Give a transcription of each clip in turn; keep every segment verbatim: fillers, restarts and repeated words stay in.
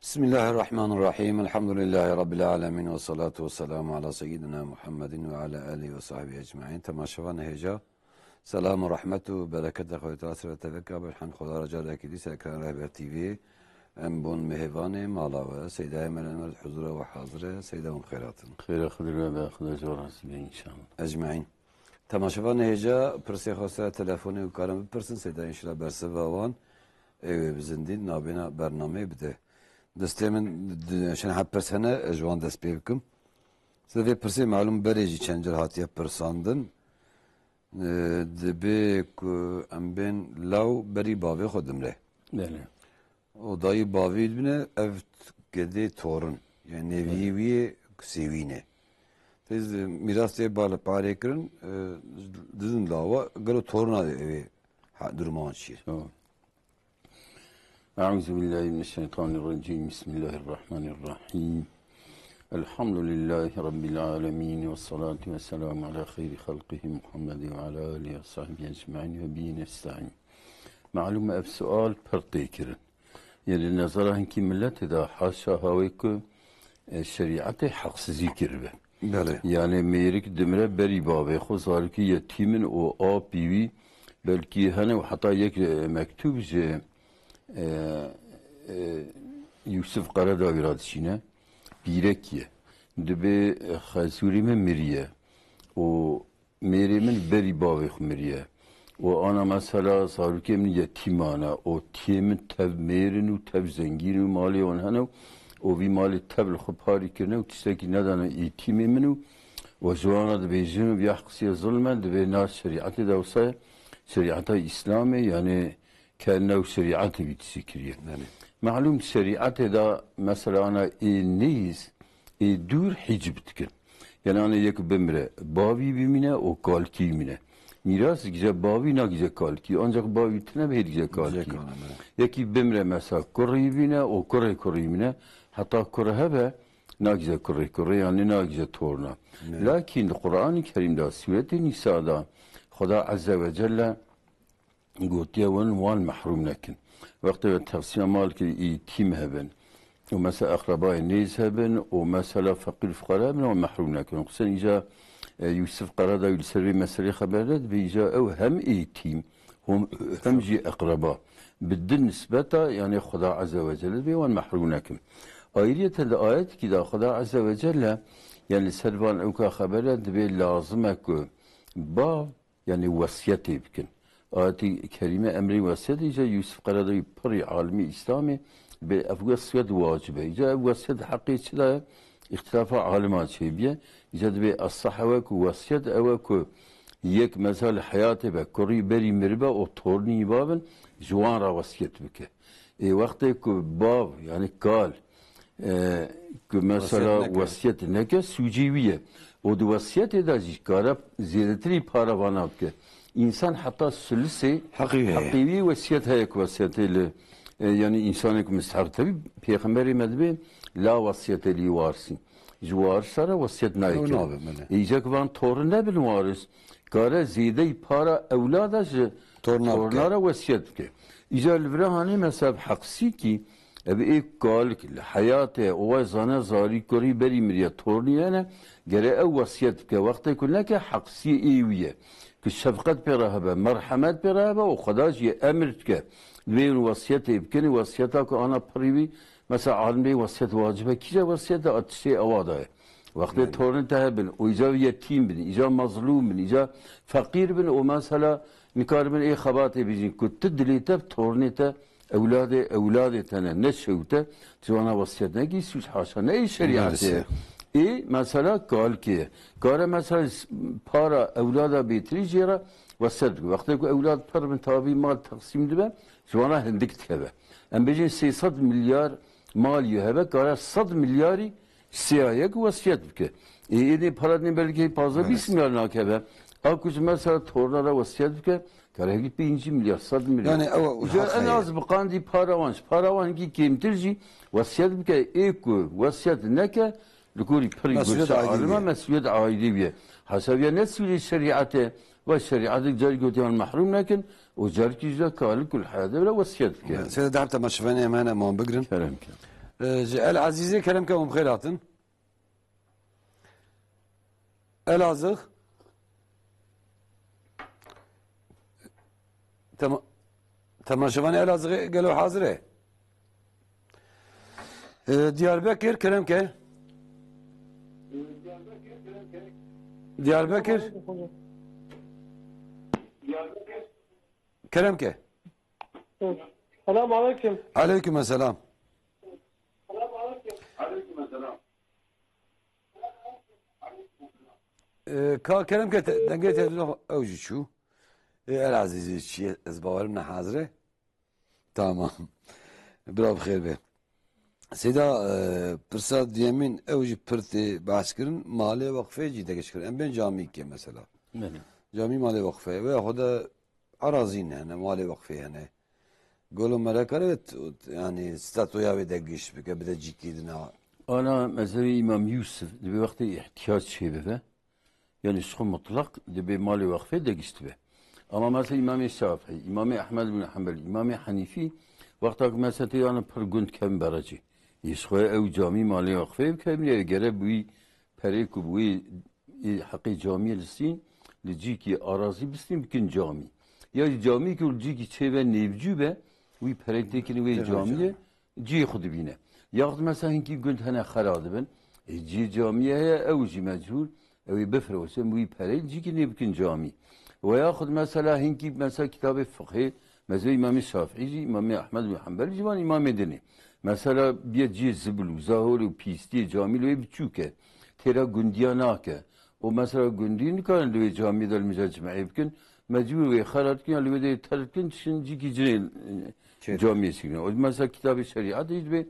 Bismillahirrahmanirrahim. Elhamdülillahi Rabbil alemin. Ve salatu ve selamu ala seyyidina Muhammedin ve ala alihi ve sahbihi ecmain. Temaşevan hêja, selam û rehmet û bereketa Xwedê Teala ser ve teveka berhan Xweda ra carekî dîsa ekran Rehber T V. Em bûn mêvanê mala we. Seyda Emel Emel huzura we hazir e. Seyda hûn xêratin. Xêra Xwedê re be, Xweda ji we razî be înşallah. Ecmaîn. Temaşevanê hêja pirsê xwe ser telefonê û karin bipirsin, Seyda înşallah bersiva wan ê wê bi zindî navbêna bernameyê bide. Destê min di, şen heb pirs hene, ez ji wan dest pê bikim. Sê vê pirsê malûm berê jî çend car hatiye pirsandin. E, dibê ku em bên law berî bavê xwe dimre. Belê. Û dayî bavî dibine ev gedê torin. Yani nêviyê wî yê sêwîn e. Tê mîras tê bal parê kirin, e, dizin lawa, gelo torna de ev ê ha-, duruma wan çi ye? Tamam. أعوذ بالله من الشيطان الرجيم. بسم الله الرحمن الرحيم. الحمد لله رب العالمين، والصلاة والسلام على خير خلقه محمد وعلى آله وصحبه أجمعين، وبه نستعين. Malûm e, ev sual pir tê kirin. Yê li nezera hinkî miletê de haşa hawê ku, e, şerîetê heqsizî kiribe. Belê. Yani mêrik dimire berî bavê xwe, zarokî yetîm in û apî wî belkî hene û heta yek, e, mektûb ji, e, e, Yûsif Qeredawî re diçîne. Pîrekî ye. Dibê, e, xezûrê min miriye û mêrê min berî bavê xwe miriye. Û ana mesela zarokê min yetîmane û tiyê min tev mêr in û tev zengîn û malê wan hene û vî malê tev li xwe parî kirine û tiştekî nedane êtîmê min û, û ji wan re dibêjin û vî qisiye zulm e, dibê na şerîetê de wisa ye, şerîeta Îslamê, yani ke new şerîetê vî tiştî kiriye. Belê. Malûm şerîetê de mesela ana ê nêz, ê dûr hicb dikin. Yani ana yek bimire, bavî bimîne û kalkî bimîne. Mîras gije bavî, nagije kalkî. Ancak bavî tine bê gije kalkî. Gije kalkî, belê. Yekî bimire mesela kurî bîne û kurê kurî bîne. Heta kur hebe, nagije kurê kurê, yani nagije torna. Evet. Lakin li Qur'anê Kerîm de, Sûretê Nîsa de, Xweda Azze ve Celle gotiye wan, wan mehrûm nekin. Wextê we teqsîma mal kir, êtîm hebin. Û mesela eqrebayê nêz hebin û mesela feqîr fuqara hebin, wan mehrûm nekin. Xusûsen îca, e, Yûsif Qeredawî li ser vê meselê xeber de, dibê îca ew hem êtîm, hom-, hem jî eqreba. Bi di nisbeta, yani Xweda Azze ve Celle dibê wan mehrûm nekin. Ayriyeten de ayetekî de Xweda Azze ve Celle, yani li ser van ewka xeber de dibê lazim e ku bav, yani wesiyetê bikin. Ayetî kerîme emrê wesiyetê jî Yûsif Qeredawî pirî alimî Îslamê bi ev wesiyet wacib e. Îca ev wesiyet heqê çi de ye? Îxtilafa alima çêbiye. Îca dibê esah ew e ku wesiyet ew e ku yek mesela li heyatê be, kurî berî miribe û tornî babin, ji wan re wesiyet bike. Ê wextê ku bav, yani kal, e, ku mesela wesiyet neke, wesiyet neke, sûcê wî ye. Û di wesiyetê de jî kare zêdetirî para vana bike. Însan heta sulusê heqî heye. Heqî wî wesiyet heye ku wesiyetê li, e, yani însanê ku misteheq tevî pêxemberê me dibê la wesiyete lî warisî. Ji warisa re wesiyet nayê. Ew kirin. Nabe, belê. Îca ku van torin nebin waris, kare zêdeyî para ewlada ji torna bike. Torna re wesiyet bike. Îca li vira hanê mesela heqsîkî, ev ê kalik li heyatê, o wê zane zarî kurî berî miriye, tornî hene, gere ew wesiyet bike. Wextê ku neke, heqsî ê wî ye. Ku şefqet pê re hebe, merhemet pê re hebe û Xweda jî emir dike. Divê hûn wesiyetê bikin, wesiyeta ku ana pirî wî, mesela alim bê wesiyet wacib e, kîja wesiyet de a tiştê ewa daye. Wextê Yani. tornê te hebin, û îca yetîm bin, îca mezlûm bin, îca feqîr bin, û mesela nikaribin ê xebatê bijîn ku tu dilê te tornê te, ewladê, ewladê te ne, ne şew te, tu wana wesiyet nekî, sûc haşa, ne ê şerîetê. Maalesef. Ê mesela kalkê. Kare mesela s-, para ewlada bêtirî jê re wesiyet bike. Wextê ku ewlad pir bin, tabî mal teqsîm dibe, ji wana hindik dikeve. Em bêjin sê sed milyar malî hebe, kare sed milyarî sêya yek wesiyet bike. Ê, êdî para din belkî pazdeh bîst milyar nakeve. A ku ji mesela torna re wesiyet bike, kare hevî pêncî milyar, sed milyar. Yani ew, ew Ji haq en heye. az bi qandî para wan, ji para wan hingî kêmtir jî wesiyet bike. Ê ku wesiyet neke, li gorî pirî Mesûliyet goşa aîlî alima bûye. mesûliyet aîlî bûye. Hesabiya ne sûrê şerîetê, ve şerîetê carî gotiyan mehrûm nekin, û carî jî kalik û heyatê bile wesiyet bike. Seyda, dehab temaşevanê em hene, em wan bigrin. Kerem ke. Ee, ji El Azîzê kerem ke hûn bi xêr hatin. Elazığ. Tema-, temaşevanê Elazığê gelo hazir e? Ee, Diyarbekir kerem ke. Diyarbekir. Kerem ke. Selamun aleyküm. Aleyküm selam. Ee, ka kerem ke te-, dengê televîzyonê ew jî çû. Ee, El Azîzî çi ye? Ez bawerim ne hazir e. Tamam. Bira bi xêr be. Seyda, e, pirsa duyemîn ew jî pir tê behs kirin. Malê waqfê jî degişt kirin. Em bên camî ke mesela. Belê. Camî malê waqfê. Veya xwe de erazîn hene, malê waqfê hene. Golo me re kare t-, t-, yani statuya wê degişt bike, bide cîkî dina. Ana mezhebê Îmam Yûsif, di vê wextê îhtiyat çêbibe. Yani ji xwe mutlaq dibê malê wexfê degiştibe. Ama mesela Îmamê Şafî, Îmamê Ehmed bin Hanbel, Îmamê Hanîfî, wexta ku mesela tê yana pir gund kevin berecî. Îş xwe ew camî malê wexfê bike, bîne gere bi wî perê ku bi wî ê heqê camiyê listîn, li cîkî arazî bistîn bikin camî. Ya jî camî ku li cîkî çêbe nêvcû be, wî perê têkin wê Têkin wê camiyê, camî. Cihê xwe dibîne. Yaxud mesela hinkî gund hene xera dibin. Ê, cihê camiyê heye, ew jî mecbûr, ew ê bifiroşin, wî pereyê cîkî nê bikin camî. Weya xud mesela hinkî mesela kitabê fiqhê, mezhebê Îmamê Şafîî jî, Îmamê Ehmed û Hanbel jî van îmamê dinê. Mesela biye cihê zibil û zahol û pîstiyê camî li wê biçûk e. Têra gundiya nake. Û mesela gundî nikarin li wê camiyê de li mija cimeyê bikin. Mecbûr wê xera dikin ya li wê de ter dikin, çin cîkî cinê, e, Çêtir. Camiyê çêkin. O mesela kitabê şerîetê jî dibê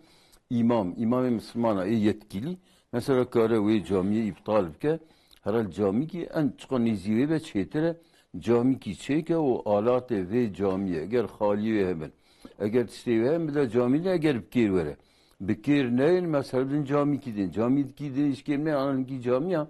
îmam, îmamê misilmana ê yetkîlî, mesela kare wê camiyê îptal bike, herhal camîkî en çiqa nêzî wê be çêtir e, camîkî çêke û alatê vê camiyê, eger xaliyê wê hebin, eger tiştê wê hebin, bide camî de eger bi kêr were. Bi kêr neyên, mesela bidin camîkî din. Camîkî din îşkên me, ana hinkî camiya,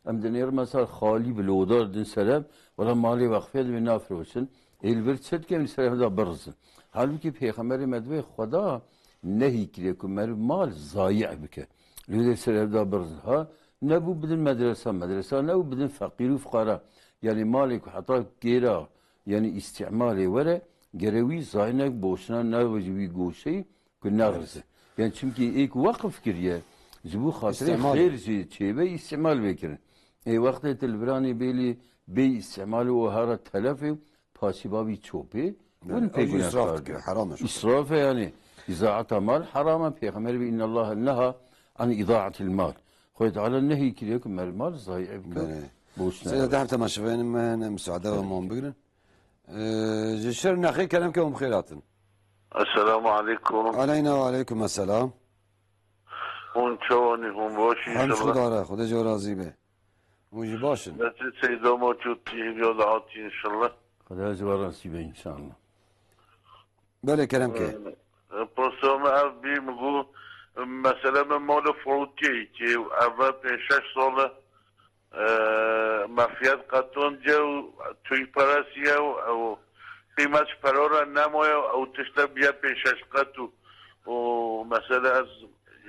em dinêr mesela xalî bi lodar din ser hev, wela malê wexfê divê nafiroşin. Ê li vir çi dikin, em li ser hev de birizin. Halbûkî Pêxemberê me divê Xweda nehî kiriye ku meriv mal zayî bike. Li vir ser hev de birizin. Ha, nebû bidin medresa, medresa nebû bidin feqîr û fuqara. Yani malê ku heta kêra, yani îstîmalê were, gere wî zayînek boşuna nebe ji wî goşeyî, ku nexirize. Yani çimkî ê ku weqf kiriye, ji bo xatirê Îstîmal. Xêr jî çêbe îstîmal vê kirin. Ê wextê tu li viranê bêlî bê îstîmal û hara telefê û paşî babî çopê, Yani, hûn pê ew jî îsraf gunehdar dike, bin. Heram e. Îsraf e yani. Îzaata mal heram e. Pêxember bî, "Innallaha neha an îzaatil mal." Xwedê Teala nehî kiriye ku mer mal zayî bike. Belê. Boş Seyda, nebe. Dehem temaşevanên me hene, müsaade ve Tabii. Mon bigirin. Ee, ji Şirnexê kerem ke hûn bi xêr hatin. Esselamu aleykum. Aleyna ve aleykum esselam. Hûn çawanî, hûn baş Hemd inşallah. Xuda re, Xuda ji we razî be. Hûn jî baş in. Mesî Seyda Maço T V'ya de hatî inşallah. Xuda ji we razî be inşallah. Belê kerem ke. Ee, Pirsê me ev bî, min got, mesele me malê firotiyê ki, ev pênc şeş sal e, e, mafiyet qeton ce û tûyperestiye û, û qîmet ji pera re nemaye û tişte biye pênc şeş qet û, û mesele ez,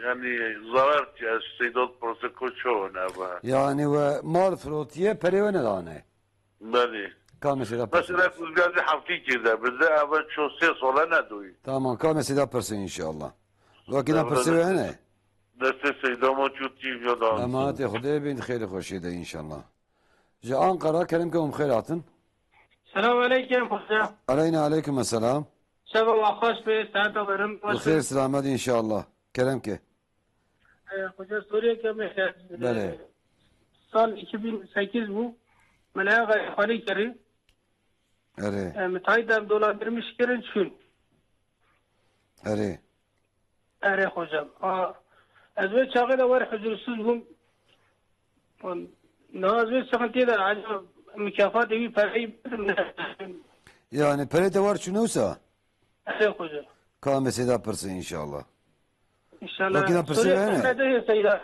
yani, zarar ki ez Seyda dipirsim ku çawa nebe. Yani we mal firotiye, perê we nedane? Belê. Ka mesela Mesela pirsî. Kuzgazî heftî kê de bide, eve ço sê sala nedoyî. Tamam, ka mesela pirsî inşallah. Wekî na pirsî we hene? Destê Seyda Maço T V'ya da. Emanetê Xwedê bin, xêr û xweşiyê de inşallah. Ji Ankara kerem ke hûn bi xêr hatin. Selamun aleykum hoca. Aleyna aleykum esselam. Şeva we xweş be, saeta werin Bi baş xêr be. Selamet inşallah. Kerem ke. E, hoca, soriyeke me heye. Belê. Sal iki bin sekiz bû. Me leya xalî kirî. Erê. E, me tayî dem dolandırmış kirin çûn. Erê. Erê hocam. A, ez wê çaxê de wer huzursuz bûm. Na ez wê sıkıntıya da acaba mükafatê wî pereyî bidim ne? Yani perê te war çûne wisa? Erê hocam. Ka em ê Seyda pirsin inşallah. İnşallah. Wekî na pirsê Suriye we hene? Kemre de heye Seyda.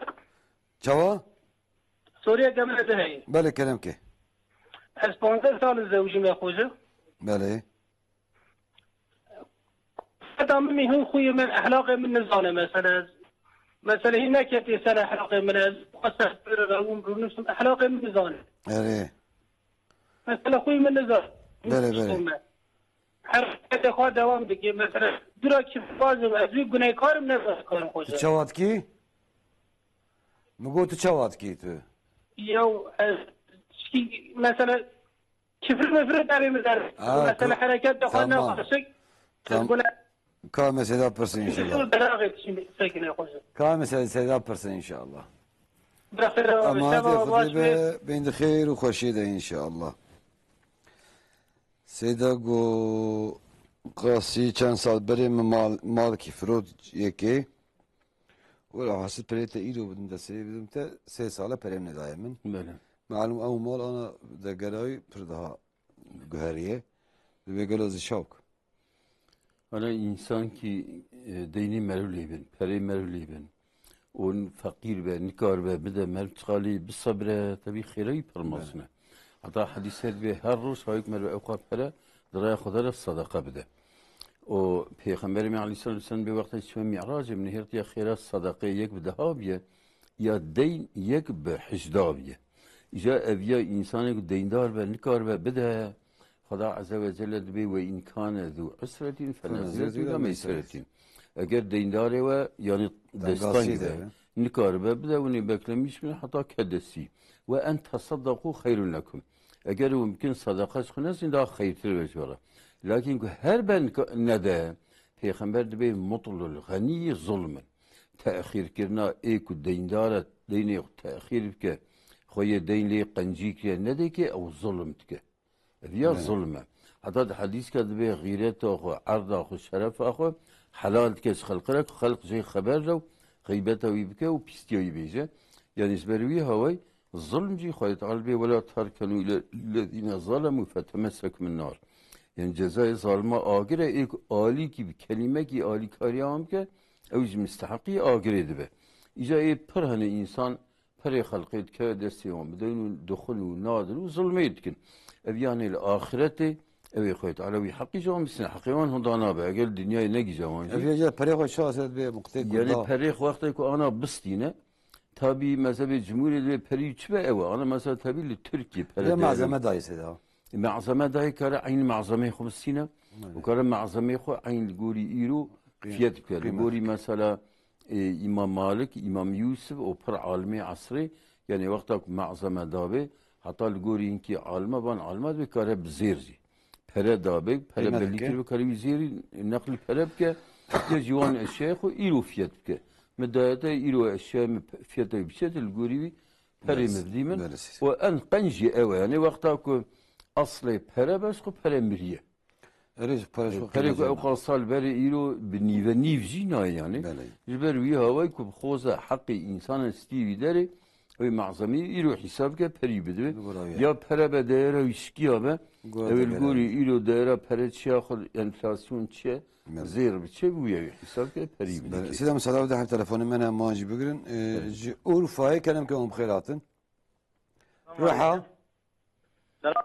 Çawa? Suriye kemre de heye. Belê kerem ke. Ez panzdeh sal zewjî me hoca. Belê. Heta min hûn xuyê min, ehlaqê min nizane mesela. Mesela hîn neketiye ser ehlaqê min, ez xwesta pêre rewûm rûniştim, ehlaqê min nizane. Erê. Mesela xuyê min nizane. Belê, belê. Her xwe dewam dike. Mesela dura kî bazim, ez wî gunehkar im, ne gunehkar im xweza. Tu çawa dikî? Min got tu çawa dikî tu? Yew, ez, şî, mesela, kifir mifir derê min der. Ha, mesela ka-, hereket de xwe tamam. Naqaşik. Tam-, ka mesela pirsin inşallah. Beraxê şimdi sekine xweza. Ka mesela Seyda pirsin inşallah. Beraxê. Ama şeva hadi baş be, be. Beyndi xeyr û xweşiyê de inşallah. Seyda go qasî çend sal berê min mal, malkî firot yekê. Wela hasil perê te îro bidim destê bidim te sê sale perê nedaye min. Belê. Malum ew mal ana de gerayî pir daha guheriye. Divê gelo zî şawk. Ana însan kî, e, deynê meriv lê bin, perê meriv lê bin. Û feqîr be, nikar be, bide meriv çiqalî, bisebire, tevî xêrayî pir mezin e. Belê. Heta hedîs her divê her roj hayok meriv ewqa pere di raya Xweda re sedeqe bide. Û Pêxemberê me aleyhisselatu vesselam bê wextê çûye Mî'racê, min hêrtiye xêra sedeqeyê yek bi deha biye, ya deyn yek bi hicda biye. Îca ev ya însanê ku deyndar be, nikar be, bide, Xweda Azze ve Celle dibê, "Ve in kane zu usretin fe nezretun ila meyseretin." Eger deyndarê we, yani destangi be, nikaribe, bide winê beklemîş bin heta kedesî. "Ve en tesaddaku xeyrun lekum." Eger mumkin sadaqa ji xwe nesin, daha xeyrtir be ji we re. Lakin ku her ben ka-, nede, Pêxember dibê, "Mutlul xenî zulm in." Texîrkirina ê ku deyndar e, deynê xwe texîr bike, xwe yê deyn lê qencî kiriye, nedê ke ew zulm dike. Ev ya zulm e. Heta di hedîska dibê xîreta xwe, erda xwe, şerefa xwe helal dike ji xelqê re, ku xelq jê xeber de û xeybeta wî bike û pîstiya wî bêje. Yanî ji ber wî hawayî zulm jî Xwedê Teala dibê, "Wela terkenu ile lezîne zalemû fetemessekum nar." Yanî cezayê zalima agir e, ê ku alîkî bi kelîmekî alîkariya wan bike, ew jî misteheqî agirê dibe. Îca ê pir hene însan perê xelqê dikeve destê wan, bidewin û dixwin û nadin û zulmê dikin. Ev yanê li axiretê, ew ê Xwedê Teala wî heqî ji wan bistîne, heqê wan hunda nabe, eger li dinyayê negîja wan jî. Ev ya perê xwe çawa ser dibê muqtê ku yanê da. Perê xwe wextê ku ana bistîne, tabî mezhebê cumhurê dibê perî çi be ew e. Ana mesela tabî li Tirkiyê pere. Lê malzeme dayê sêda. Malzeme dayê kare eynî malzemeyê xwe bistîne. Belê. Û kare malzemeyê xwe eyn li gorî îro qîm-, fiyet bike. Li gorî mesela, e, Îmam Malik, Îmam Yûsif û pir alimê esrê, yanî wexta ku malzeme dabê, heta li gorî hinkî alime van alime dibê kare bi zêr jî. Pere dabê, pere belî kiribe, kare wî zêrî neqlî pere bike, ya jî wan eşyayê xwe îro fiyet bike. Mi dayete îro eşyayê min pe-, fiyetê biçe, li gorî wî perê min bidî min. Û en qenc jî ew e. Yanî wexta ku eslê pere be, ji xwe pere miriye. Erê, ji pere ji xwe qîmet jî ew qasa li berê îro bi nîve nîv jî nayê yanî. Belê. Ji ber wî hawayî ku bi xoza heqê însanan stî wî derê, ew malzemeyê îro hesab ke perî bidibe. Ya pere be, değera wî şikiya be, ew li gorî îro değera pere çiya xwe, enflasyon çi ye, zêr bi çi bûye, wî hesab ke perî bidibe. Belê. Seyda, min selav de her telefonê me ne, man jî bigirin. Ee, ji Urfayê kerem ke hûn bi xêr hatin. Ruha. Selam.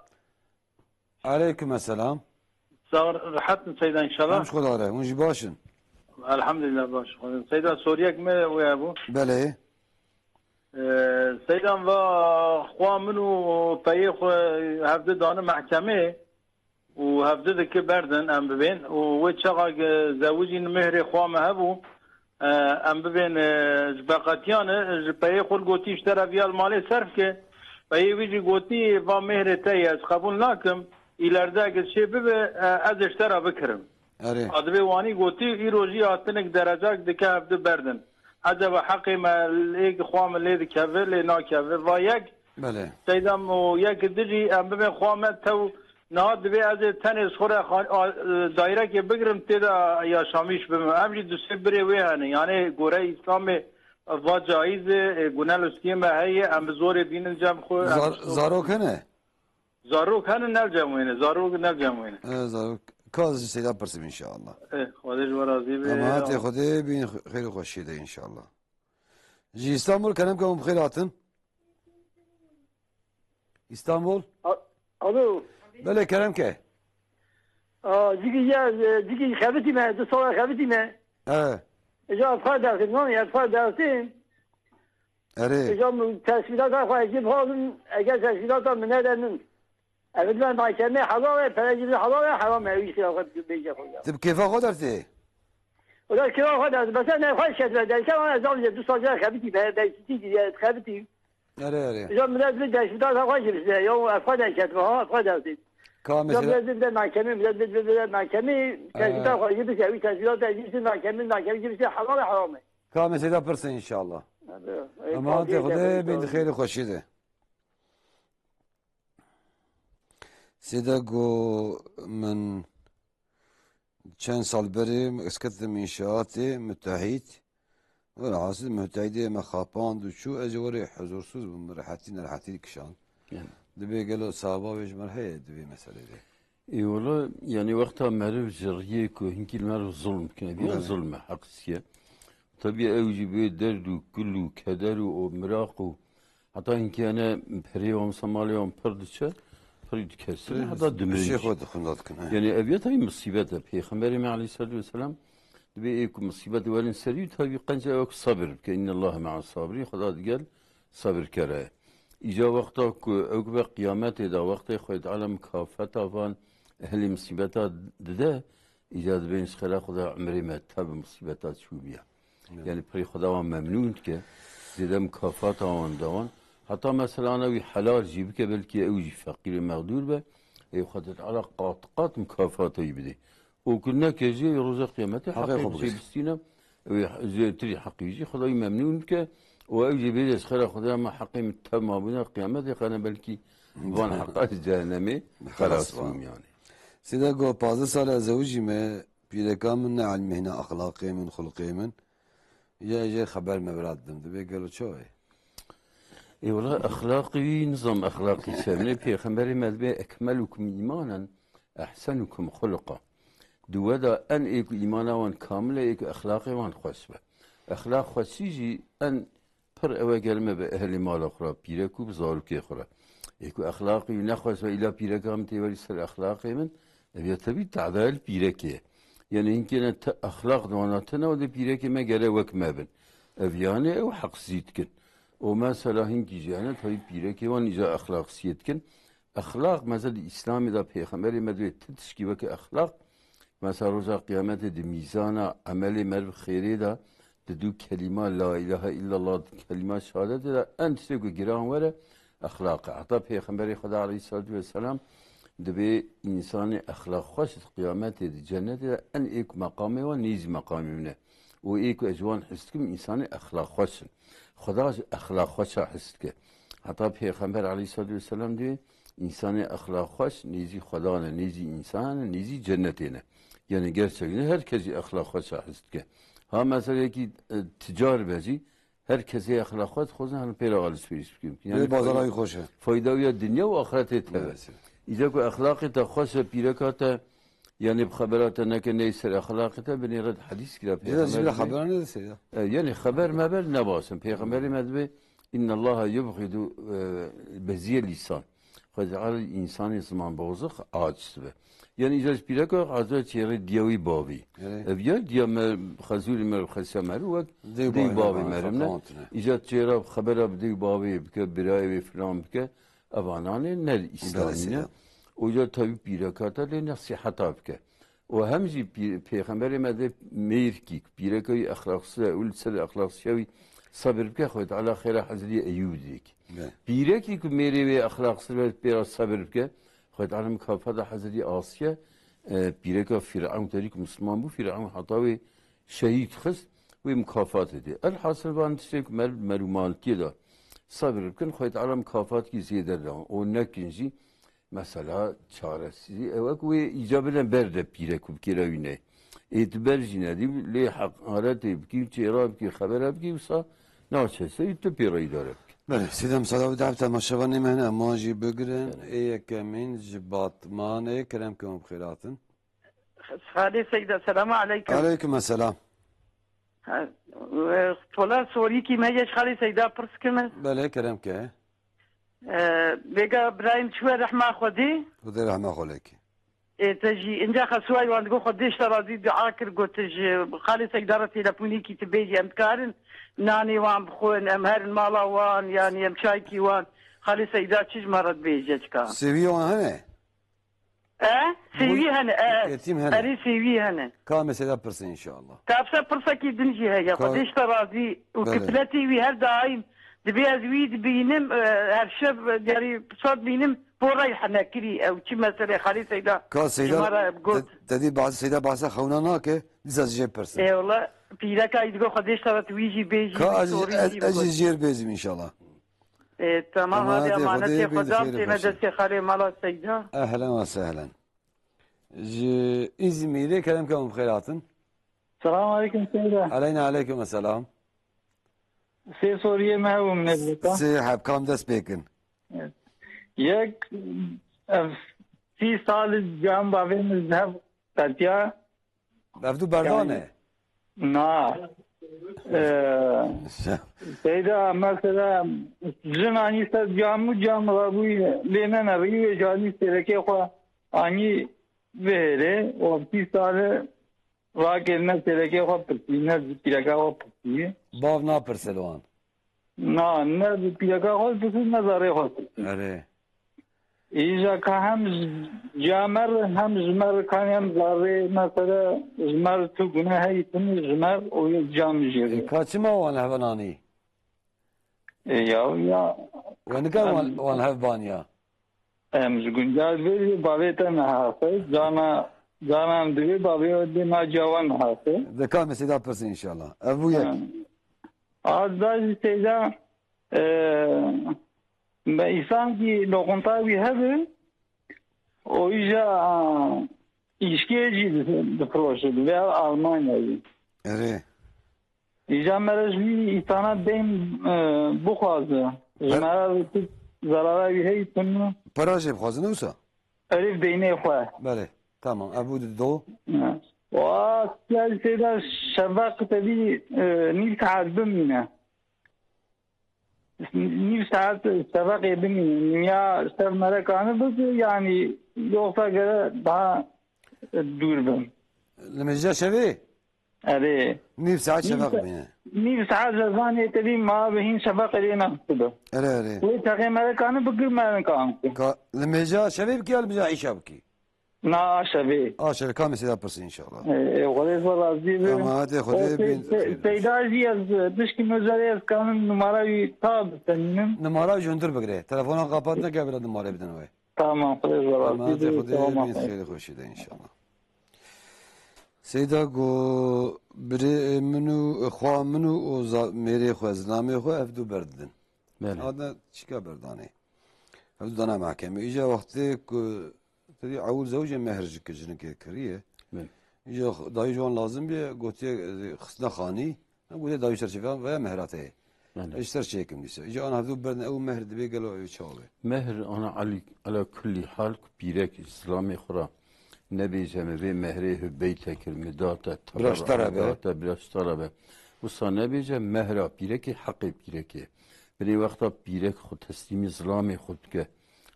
Aleyküm selam. Sağ ol, rahat mı Seyda inşallah? Em ji Xwedê re, hûn jî baş in? Elhamdülillah baş. Seyda, soriyek me wê bû. Belê. Ee, Seyda va xwa min û peyê xwe hevdi dane mehkemê û hevdi dike berdin em bibên û wê çaxa zewicîn mehrê xwa me hebû, e, em bibên, e, ji beqetiyan e, ji peyê xwe gotî ji te re viya li malê serf ke. Peyê wî jî gotî, va mehrê te ye, ez qebûl nakim. Îlerde eger çê bibe, e, ez ê ji te re bikirim. Erê. A dibê wanî gotî, îro jî hatinek derecak dike hevdi berdin. Ecaba heqê me lê xwa min lê dikeve, lê nakeve. Va yek, Belê. Seyda, û yek di jî em bibên xwa me tew. Niha divê ez ê tenê ji xwe re xan-, a, e, dayrekê bigirim, tê de yaşamîş bibim. Em jî du sê birê wê hene. Yanê gore Îslamê va caiz e, e, gune lûskiyê me heye, em bi zorê bînin cem xwe, em Zar-, bi zarok hene? Zarok hene, ne cem wê ne. Zarok ne cem wê ne. E, zarok. Ka ez ji Seyda pirsim inşallah. E, Xwedê ji we razî be. Emanetê Xwedê bin xêr û xweşiyê de inşallah. Ji Îstanbul kerem ke hûn bi xêr hatin. Îstanbul? A-, alo. Belê, kerem ke. Aa, cigî ya, e, cigî xebitî me, du sala xebitî me. E. Îja ev xwe dersin, nan, ev xwe dersin. Erê. Îja min tesbîlata xwe jî bixwazim, eger tesbîlata min nede min. Ev dibe mahkemê helal e, pere jî helal e, heram e, ew jî xwe bêje xwe ya. Tu bi kêfa xwe dersê? Ola kira xwe dersin, bes ne xwe şet ve derken, ama ez alınca du sala xebitî me, ben sitî diye xebitî. Erê, erê. Îja millet bi tesbîlata xwe jî bise, ya ev xwe derketme, ha, ev xwe dersin. Ka mesela millet bi mahkemê, millet bi, bi, bi mahkemê, tesbîlata xwe jî bise, ew tesbîlata jî bise mahkemê, mahkemê jî bise, helal e, heram e. Ka mesela pirsin inşallah. Ama hadi Xwedê bin xêr û xweşî de. Sêde got, min çend sal berê ez ketim înşaatê, müteahhît. Welhasil müteahhîdê me xapand û çû, ez ê werê huzursuz bûm, rehetî nerehetî kişand. Yani. Dibê gelo saba wê ji me re heye di vê meselê de? Ê wele, yani wexta meriv ji riyê ku hinkî li meriv zulm kine, biya zulm e, heqisiye. Tabii ew jî bê derd û kul û keder û o miraq û heta hinkiyane perê wan, wisa malê wan pir diçe, pirî dikesin, heta dimirin. Pişê xwe dixwin da dikin, he. Yani ev ya tabii musîbet e. Pêxemberê me aleyhissalatu vesselam dibê ê ku musîbet werin serî, tabii qenc ew ku sabir bike. İnne Allahe me'as sabirin. Xweda digel sabirkere ye. Îca wexta ku ew ku be qiyametê de, wextê Xwedê Teala mukafeta van ehlê musîbeta dide, Îca dibên ji xêra Xweda, umrê me te bi musîbeta çû biya. Evet. Yani pirê Xweda wan memnûn dike, zêde mukafata wan da wan. Heta mesela ana wî helal jî bike, belkî ew jî feqîr û mexdûr be, ê Xwedê Teala qat qat mukafata wî bide. Û ku neke jî roja qiyametê heqê xwe bistîne, ew ê zêdetirî heqî jî Xweda wî memnûn bike û ew jî bêje ji xêra Xweda, ma heqê min tev mabûne, qiyametê qene belkî van heqa ji cehennemê xelas bûm yani. Sêde got, pazdeh sal e zewicî me, pîreka min ne ilmê hîna exlaqê min, xulqê min. Ya jê xeber me bira didim. Dibê gelo çawa ye? Ê wela exlaqî wî nizam exlaqî çi ye. Min ê pêxemberê me dibê ekmelukum îmanen, ehsenukum xuluqa. Di we de en ê ku îmana wan kamil e, ê ku exlaqê wan xweş be. Exlaq xweşî jî en Pir ew e, ger me bi ehlê mala xwe re, pîrek û bi zarokê xwe re. Ê ku exlaqî wî nexweş be, îla pîreka min tê werî ser exlaqê min, ev ya tevî tedayê li pîrekê ye. Yani hinkê ne te exlaq di wana tune, û dê pîrekê me gere wek me bin. Ev yani ew heqsizî dikin. Û mesela hinkî jî hene, tevî pîrekê wan îca exlaqsiyê dikin. Exlaq, mesela di Îslamê de pêxemberê me divê ti tişkî weke exlaq, mesela roja qiyametê di mîzana emelê meriv xêrê de, di du kelîma la îlahe îllallah, di kelîma şehadetê de en tiştê ku giran were, exlaq e. Heta pêxemberê Xweda aleyhissalatu vesselam dibê însanê exlaq xweş di qiyametê, di cennetê de en ê ku meqamê wan nêzî meqamê min e. Û ê ku ez ji wan his dikim, însanê exlaq xweş in. Xweda ji exlaq xweşa his dike. Heta Pêxember aleyhissalatu vesselam dê, însanê exlaq xweş nêzî Xweda ne, nêzî însan e, nêzî cennetê ne. Yani gerçekten her kes ji exlaq xweşa his dike. Ha mesela yekî, e, ticar be jî, her kesê exlaq xweş dixwazin hene pê re alişveriş bikin. Yani bazara wî xweş e. Fayda wî ya dinya û axretê te be. Maalesef. Îca ku exlaqê te xweş e, pîreka te Yani bi xebera te neke, neyê ser exlaqê te, binê red hedîs kira. Pêxember dibê, xebera nedise ya. E, yani xeber meber ne baş in. Pêxemberê me dibê, "Innallaha yubghidu, e, beziyel lisan." Xwedê Teala însanê ziman bozix aciz dibe. Yani îca ji pîreka aciz çêrê diya wî bavî. Evet. Ev ya diya me xezûrê me xesiya me wek dê bavê merim ne. Îca çêra xebera bi dê bavê bike, birayê wê filan bike. Evananê ne Îslamî ne. Belê. Oca tevî pîreka te lê nesîheta bike. Û hem jî pî-, pêxemberê me dê mêrkî ku pîreka wî exlaqsiz e û li ser exlaqsiya wî sebir bike, Xwedê Teala xêra Hezretî Eyûb dike. Be. Pîrekî ku mêrê wê exlaqsiz be pê re sebir bike, Xwedê Teala mukafata Hezretî Asiye, e, pîreka Fîrewn terî ku Misliman bû, Fîrewn heta wê şehîd xist, wê mukafat dê. Elhasil van tiştê ku mer-, merûmaltiyê de sebir bikin, Xwedê Teala mukafatkî zêde da. Û nekin jî, mesela çaresizî, ew e ku wê îca bine ber de pîrek û bikêra wî ne. Ê tu ber jî nedî, lê heqaretê bikî, çêra bikî, xebera bikî, wisa naçe serî tu pê re îdare bikî. Belê, sêdem sala û dehb temaşevanê me hene, ma jî bigirin. Belê. Ê yekemîn ji Batmanê, kerem ke hûn bi xêr hatin. Xalê Seyda, selamu aleykum. Aleykum selam. Ha, e, tola sorîkî me ye, ji Xalê Seyda pirs kime. Belê, kerem ke. E, vêga birayê min çûye rehma Xwedê. Xwedê rehma xwe lê ke. Ê, te jî, inca Xesuway wan digo Xwedê ji te razî dua kir, got ji Xalê Seyda re telefonekî tu bêjî, em dikarin nanê wan bixwin, em herin mala wan, yanî em çaykî wan. Xalê Seyda çi ji me re dibêje çika? Sêviyê wan hene? E? Sêvî hene, e. Yetîm hene. Erê, sêvî hene. Ka em ê Seyda pirsin inşallah. Te bi ser pirsekî din jî heye. Ka- Xwedê ji te razî û Belê. Kifletê wî her daîm dibê ez wî dibînim, e, her şev, e, diyarî sor dibînim, bo reyhane kirî ew çi meselê Xalê Seyda Ka Seyda, ji me re got. Te, te dî bazı Seyda bahsa xewna nake, dîsa jê pirsin. Ê wele, pîreka yî digo Xwedê ji te re tu wî jî bêjî, Ka wî ez, sorî ez, jî ez jî bikot. Jêr bêzim inşallah. Ê, tamam, hadi Emanetê emanetê Xwedê, Xwedê bîn di xêrê destê xweşî. Xalê mala Seyda. Ehlen ve sehlen. Ji Îzmîrê kerem ke hûn bi xêr hatin. Selamun aleyküm Seyda. Aleyna aleyküm selam. Sê soriyê me hebû min ê bika. Sê heb kam dest pê kin. Evet. Yek, ev sî sal cem bavê min ji hev qetiya. Ev du berdan e? Na. Ee, Seyda, mesela, jin anî ser cam û cam rabûyî lê nenevî wê ji anî sêrekê xwe anî bihêrê û pî sale rakê ne sêrekê xwe pirsî, ne ji pîreka xwe pirsî. Bav napirse li wan? Na, ne ji pîreka xwe pirsî, ne zarê xwe pirsî. Erê. Îja ka hem ji, ji me re, hem ji me re kanî hem zarê, mesela, ji me re tu gune heyî tune ji me re û yê cam jê re. E, ka çima wan hev nanî? E, ya, ya. We nikar wan, em, wan hev baniya? Em ji gunca vê bavê te nehase, cana, cana em divê bavê dê na cawan nehase. De ka mesêda pirsin inşallah. Ev bû yek. Em. Az da jî Seyda, e, me îsan kî loqunta wî hebe, û îja îşkê jî di-, difiroşe, divê Almanyayê. Erê. Îja me re ji wî îsana deyn, e, bixwaze. Ji me re tu zarara wî heyî tune. Pera jê bixwazin wisa? Erê, deynê xwe. Belê. Tamam. Ev bû di do. Ha. Wa, ya Seyda, şeveq te bî, e, nîv saet bimîne. Nîv saet şeveqê bimîne. Ya şev merekane bike, yanî yoksa gere daha dûr bim. Li mêja şevê? Erê. Nîv saet şeveq bimîne. Nîv saet zezanê te bî ma bi hîn şeveqê lê nextibe. Erê, erê. Wê teqê merekane bike, merekane bike. Ka, li mêja şevê bikî ya li mêja îşa bikî? Na, aşevê. Aşevê, kamê sêda pirsin inşallah. E, e, Xwedê xwe razî be. Emanetê Xwedê bîn. Seyda jî ez, e, pişkî mezarê ez kanim numara wî ta bistenînim. Numara ji hundir bigire. Telefona qapat neke bila numarayê bidin wê. Tamam, Xwedê xwe razî be. Emanetê Xwedê bîn, xêrê xweşî de inşallah. Seyda go birê min û xwa min û mêrê xwe, zilamê xwe ev du berdidin. Belê. Adna çika berdanê. Ev du dana mahkemê. Îca wextê ku Tevî ewil zewcê mehr ji ki-, jinikê kiriye. Belê. Îja dayî ji wan lazim bîye, gotiye, e, xistine xanî, em gotiye dayî ser çêvan veya mehra te ye. Belê. Ji ser çêkim dîsa. Îja an hevdû berdin ew mehr dibê gelo ew çawa be? Mehr ana alî, ala kullî hal ku pîrek zilamê xwe ra nebêje me vê mehrê hubeyte kir, mi date, Bira ji te re be. Date, bira ji te re be. Wisa nebêje mehra pîrekê heqê pîrekê. Binê wexta pîrek xwe teslîmî zilamê xwe dike.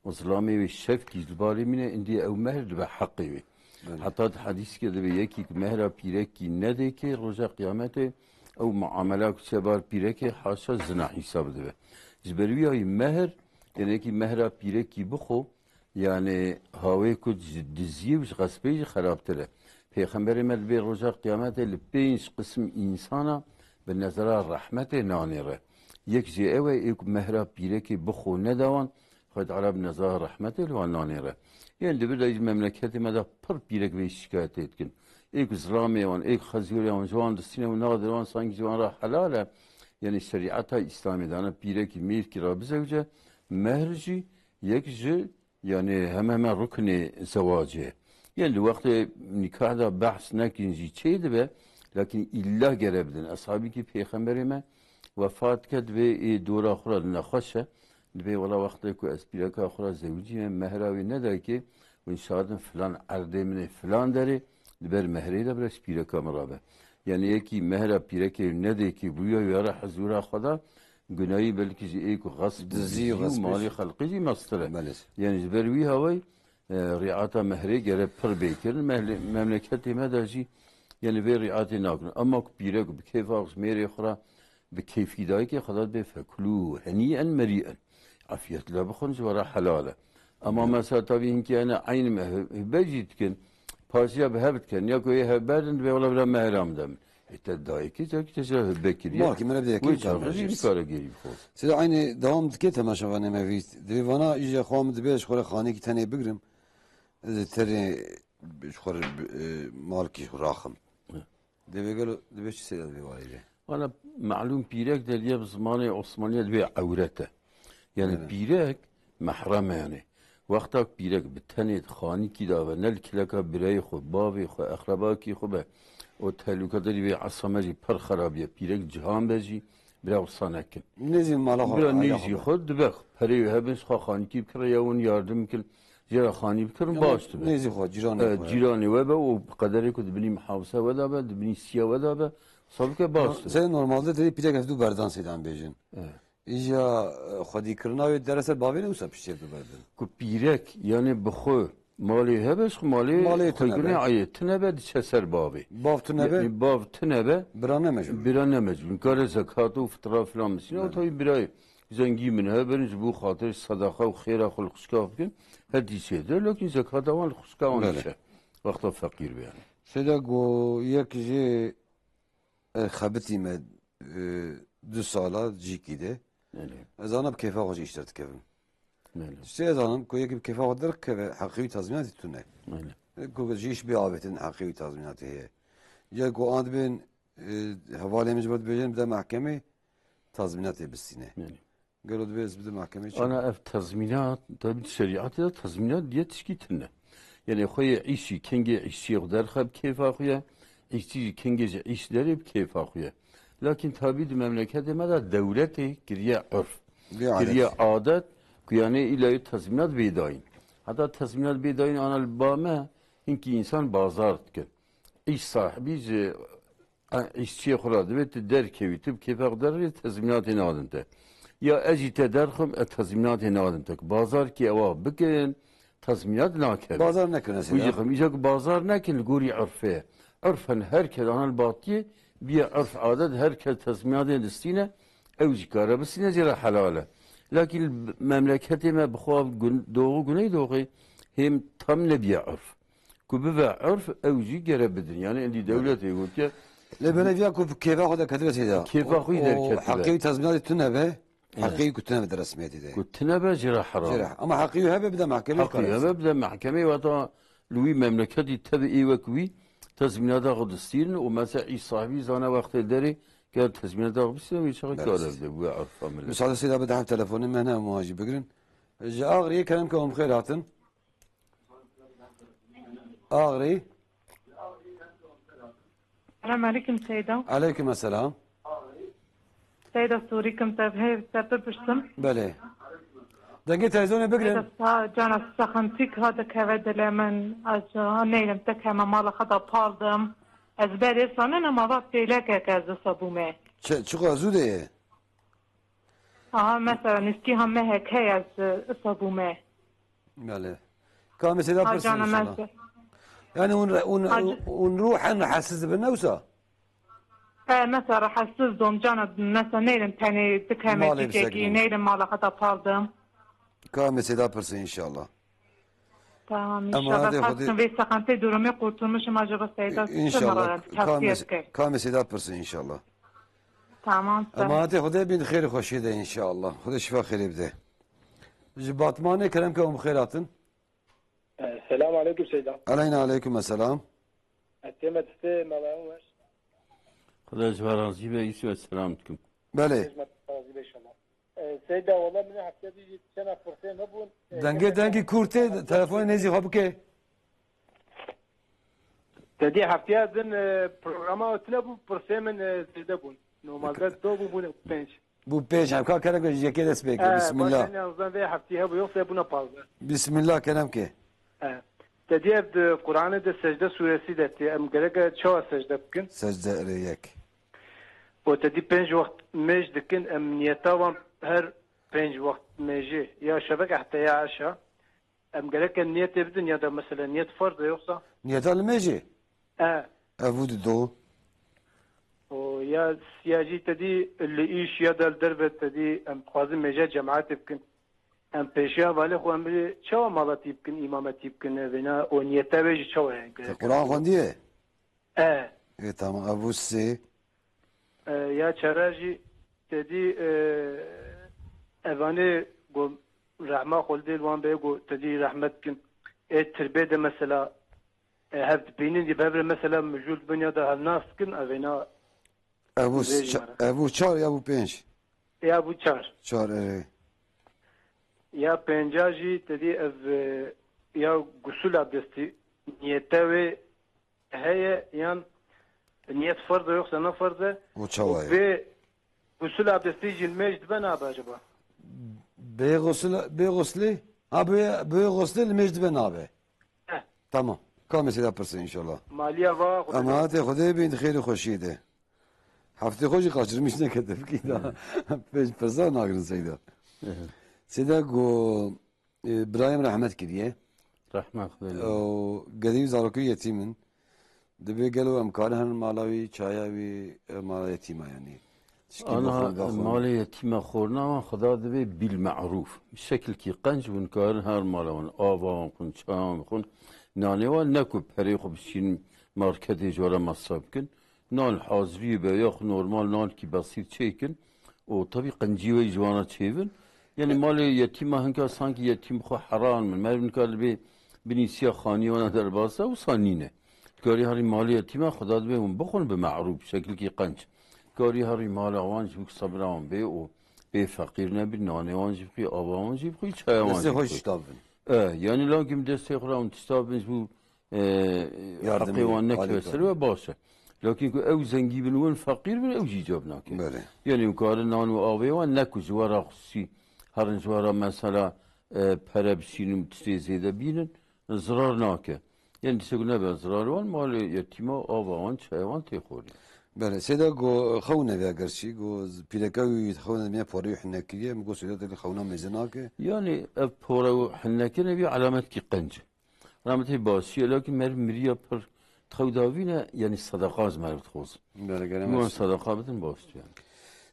Û zilamê wê şevkî ji balê mîne, indî ew mehr dibe heqê wê. Belê. Heta di hedîskê dibe yekî ku mehra pîrekî nedêkê roja qiyametê ew muamela ku çe bar pîrekê haşa zina hîsab dibe. Ji ber wî yayî mehr, tenekî mehra pîrekî bixwe, yanê hawê ku ji diziyê û ji xespê jî xerabtir e. Pêxemberê me dibê roja qiyametê li pênc qisim însana bi nezera rehmetê nanêre. Yek jê ew e, ê ku mehra pîrekê bixwe neda wan, Xwedê Teala bi nezara rehmetê li wan nanêre. Yên di vir de jî memleketê me de pir pîrek vê şikayetê dikin. Ê ku zilamê wan, ê ku xezûrê wan ji wan distîne û nadir wan sankî ji wan re helal e. Yanî şerîeta Îslamê dane pîrekî mêrkî re bizewce, mehr jî yek ji, yanî heme heme ruknê zewacê. Yên di wextê nîkah de behs nekin jî çê dibe, lakin îlla gere bidin. Eshabîkî pêxemberê me wefat dike, divê ê dora xwe re nexweş e. Dibê wela wextê ku ez pîreka xwe re zewicî me, mehra wê nedayikê, hûn şadin filan erdê min ê, filan derê, di ber mehrê de bira ji pîreka min re be. Yanî yekî mehra pîrekê nedêkê bûya wê re hezûra xwe da, gunayî belkî ji ê ku xesp û Dizî û dizî û xespê malê jî. Xelqê jî mestir e. Belê. Yanî ji ber wî hawayî e, rîata mehrê gere pir bê kirin. Mehle-, memleketê me de jî, yani vê rîatê nakin. Ama ku pîrek bi kêfa xwe ji mêrê xwe re bi kêfî dayikê xwe de dibê feklû, henîen merîen. Afiyet le bixwin, ji we re helal e. Ama mesela tabî hinkî hene eynî me hi-, hibe jî dikin, pasiya bi hev dikin. Ya ku ê hev berdin, dibê wela bila mehra min de min. E, te dayikê, te, te ji hibe kiriye. Malkî min re bi yekê Wê çaxê jî nikare gêrî bixwe. Sida eynî dewam dike temaşevanê me vîst. Divê vana îja xwe min dibê ji xwe re xanîkî tenê bigrim. Ez ê tenê ji xwe re bi, e, malkî raxim. Hı. Divê gelo, divê çi seyda divê warê be? Valla malûm pîrek de diye bi zimanê Osmaniye divê ewret e. Yani Evet. pîrek mehrem e yani. Wexta pîrek bi tenê di xanîkî de be, ne li kileka birayê xwe, bavê xwe, exrebakî xwe be, o tehlûka derî vê esa me jî pir xerab ye. Pîrek cihan be jî, bira wisa nekin. Nêzî mala xwe, Bira aya nêzî xwe be. xwe dibe, perê wê hebin, ji xwe xanîkî bikire, ya hûn yardim bikin. Jê re xanî bikirin, Ya baş dibe. nêzî xwe, cîranê E, xwe. cîranê we be û qederê ku di binî mihafise we de be, di binî siya we de be, sabike baş dibe. Seyda normalde tedê pîrek ev du berdan seydan bêjin. Evet. Îja, e, xwedîkirina wê dere ser bavê ne wisa piştî ev du berdin. Ku pîrek, yani bi xwe malê hebe, ji xwe malê Malê xwe tune gune be. aye tune be, diçe ser bavê. Bav tune be. Yani bav tune be. Bira ne mecbur. Bira ne mecbur. Kare zekat û fitra filan misîne, Evet. o tabii birayê. Zengî min hebin, ji bo xatir sedeqa û xêra xwe li xwişka bikin, her tî çê de, lakin zekata wan li xwişka wan Belê. diçe. Wexta feqîr be yani. Seyda go yek jê, e, xebitî me, e, du sala cîkî de. Belê. Ez ana bi kêfa xwe ji îş derdikevim. Belê. Tiştê ez anim ku yekî bi kêfa xwe derkeve, heqê wî tazmînatê tune. Belê. E, ku ji îş bê avêtin heqê wî tazmînatê heye. Ya ku an dibên, e, hevalê min ji bo dibêjin bide mehkemê, tazmînatê bistîne. Belê. Gelo divê ez bidim mahkemeyê çi? Ana ev tezmînat, tabi di şerîatê de tezmînat diye tişkî tune. Yani xweyê îşî, kengê îşçiyê xwe derxe bi kêfa xwe ye, îşçî jî kengê ji îş derê bi kêfa xwe ye. Lakin tabi di memleketê me de dewletê kiriye urf, Vê kiriye adet. adet, ku yani îlayê tezmînat bê dayîn. Heta tezmînat bê dayîn ana li ba me hinkî însan bazar dikin. Îş sahibî ji E, îşçiyê xwe re divê tu derkevî, tu bi kêfa xwe derê tezmînatê nadin te. Ya ez jî te derxim, e, tezmînatê nadin te. Bazarkî ewa bikin, tezmînat nakevin. Bazar nekin mesela. Wî jî xim, îja ku bazar nekin li gorî urfê ye. Urfen her kes ana li batiyê, biye urf adet, her kes tezmînatê distîne, ew jî kare bistîne, jê re helal e. Lakin li memleketê me bi xwe gun-, doğu güneydoğu hêm tam nebiye urf. Ku bibe urf, ew jî gere bidin. Yani endî dewletê gotiye. Lê beleviya ku bi kêfa xwe de ketibe tê de. Kêfa xwe O derketibe. heqê wî tezmînatê tune be, Evet. heqê wî ku tune be di resmiyetê de. Ku tune be, jê re heram. Jê re. Ama heqê wî hebe bide mahkemê Heqê wî hebe bide mahkemê, wata li wî memleketî tevî ê wek wî tezmînata xwe distîrin û mesela îş sahibî zane wextê derê gel tezmînata xwe bistîne, wî çaxê Belê. kare bide, bu urfa millet. Müsaade seyda bide heft telefonê me ne muhacî bigrin. Ji Agiriyê kerem ke hûn bi xêr hatin. Agirî. Selam aleyküm Seyda. Aleyküm selam. Seyda Sûrî kim te hê te bipirsim. Belê. Dengê televizyonê bigrin. Seyda sa cana sexintik ha dikeve dilê min. Ez ha neylim te keme mala xwe da paldim. Ez berê sanena ma va pêlekek ez disa bûme. Çi, çiqa zû de ye? Aha, mesela nîskî ha mehek heye ez, e, isa bûme. Belê. Ka mesela Ha, pirsin cana inşallah. Mese. Yani un, un, Ha, un, un ruhen rahatsız bin ne wisa? E, mesela rahatsız dom cana, mesela neylim tenê dikeme Malê çiçekî, bisekine. neylim mala xata paldim. Ka mesela pirsin inşallah. Tamam, Emanetê inşallah. Xwedê. Xastin vê seqentê durumê kurtulmuşum acaba Seyda. İnşallah. Tavsiye Ka mes-, bike. ka mesela pirsin inşallah. Tamam, sağ ol. Emanetê Xwedê bin xêr xweşî de inşallah. Xwedê şifa xêrê bide. Ji Batmanê kerem ke hûn bi xêr hatin. E, selam aleyküm Seyda. Aleyna aleyküm selam. E, tême distê melayan weş. Xwedê ji we razî be, îsî we selam dikim. Belê. Hizmet razî be inşallah. E, Seyda, wala min heftiya dî jî çena pirsê me bûn. E, Dengê, gelek dengî kurt tê, telefonê nêzî xwe bike. Te dî heftiya din, e, programa tune bû, pirsê min, e, zêde bûn. Normalde do bû, bûne pênc. Bû pênc, em ka kerem ke ji yekê dest pê ke. E, Bismillah. Baş, yanzdan vê heftî hebû, yoksa bûne pazdeh. Bismillah kerem ke. E, te dî ev di Qur'anê de secde suresi de tê. Em gerek e çawa secde bikin? Secde erê yek. Û te dî pênc wext mêj dikin, em niyeta wan her pênc wext mêjê, ya şevek heta ya eşa, Em gereke niyetê bidin ya da mesela niyet farz e yoksa? Niyeta limêjê? E. Ev û dido. O ya siya jî te dî li îş ya da li derve te dî em dixwazin mêje cemaetê bikin. Em pêşiya valê xwe em bê çawa maletî bikin, îmametî bikin, vêna o niyeta wê jî çawa ye? Te Quran xwendiye? E. Ê, tamam, ev bû sê. E, ya çara jî te dî, e, evanê go rehma xwe li dêl wan be, go te dî rehmet kin. Ê tirbê de mesela, e, hev dibînin, dî bevre mesela mijûl dibin ya da hev nas dikin, evêna Ev bû vê jî ça-, mara. Ev bû çar ya bû pênc? Ya bû çar. Çar, erê. Ya pênca jî te dî ev, e, ya gusûl abdestî niyete wê heye yan niyet ferz e yoksa ne ferz e? O çawa ye? Bê gusûl abdestî jî li mêj dibe nabe acaba? Bê gusûl, bê guslî? Ha, bê, bê guslî li mêj dibe nabe. Heh. Tamam. Ka mesela pirsin inşallah. Maliya va Xwedê. Emanet Xwedê bin, xêr û xweşiyê de. Heftê xwe jî kaçırmış neke tevkî da. Pêş pirsa nagirin Seyda. Evet. Seyda go, e, birayê min rehmet kiriye. Rehmet Xwedê. O gedî zarokê yetîm in. Dibê gelo em karin herin mala wî, çaya wî, e, mala yetîma yanî. Tişkî Ana bixwin, vexwin. Malê yetîma xorina wan Xweda divê bîl me'rûf. Şekilkî qenc hûn karin her mala wan, ava wan xwin, çaya wan xwin. Nanê wan ne ku perê xwe bişînin marketê ji we re mesref bikin. Nan hazirî be, ya xwe normal nankî besîr çêkin. O tabii qencî wê ji wana çêvin. Yani malê yetîma hinka sankî yetîm xwe heran min. Meriv nika dibê binîsiya xanî wana derbasa, wisa nîne. Dikarî herî malê yetîma Xweda dibê hûn bixwin bi me'rûf, şekilkî qenc. Dikarî herî mala wan jî wek sebira wan bê û bê feqîr nebî, nanê wan jî bixwî, ava wan jî bixwî, çaya wan Destê jî xwe bixwî. Şikavin. E, yani lakin destê xwe ra hûn tişta bin ji bo, e, Yardımı, heqê wan nekeve alîkar. Ser we baş e. Lakin ku ew zengî bin, win feqîr bin, ew jî icab nake. Belê. Yani hûn karin nan û avê wan ne ku ji we ra xusî, herin ji we ra mesela, e, pere bişînin û tiştê zêde bînin, zirar nake. Yên dişek nebe zirar wan, malê yetîma, ava wan, çaya wan tê xorî. Belê, Seyda go xewn neviya gerçî, go z-, pîreka wî xewn neviya porê wî hinne kiriye, min go Seyda te xewna mêze nake. Yani ev pore û hinne kirin ev yê alametkî qenc e. Alametê başî ye, lakin meriv miriya pir xew davîne, yani sedeqa ji meriv dixwazin. Belê, gere Wan mersi. Sedeqa bidin baş tu yani.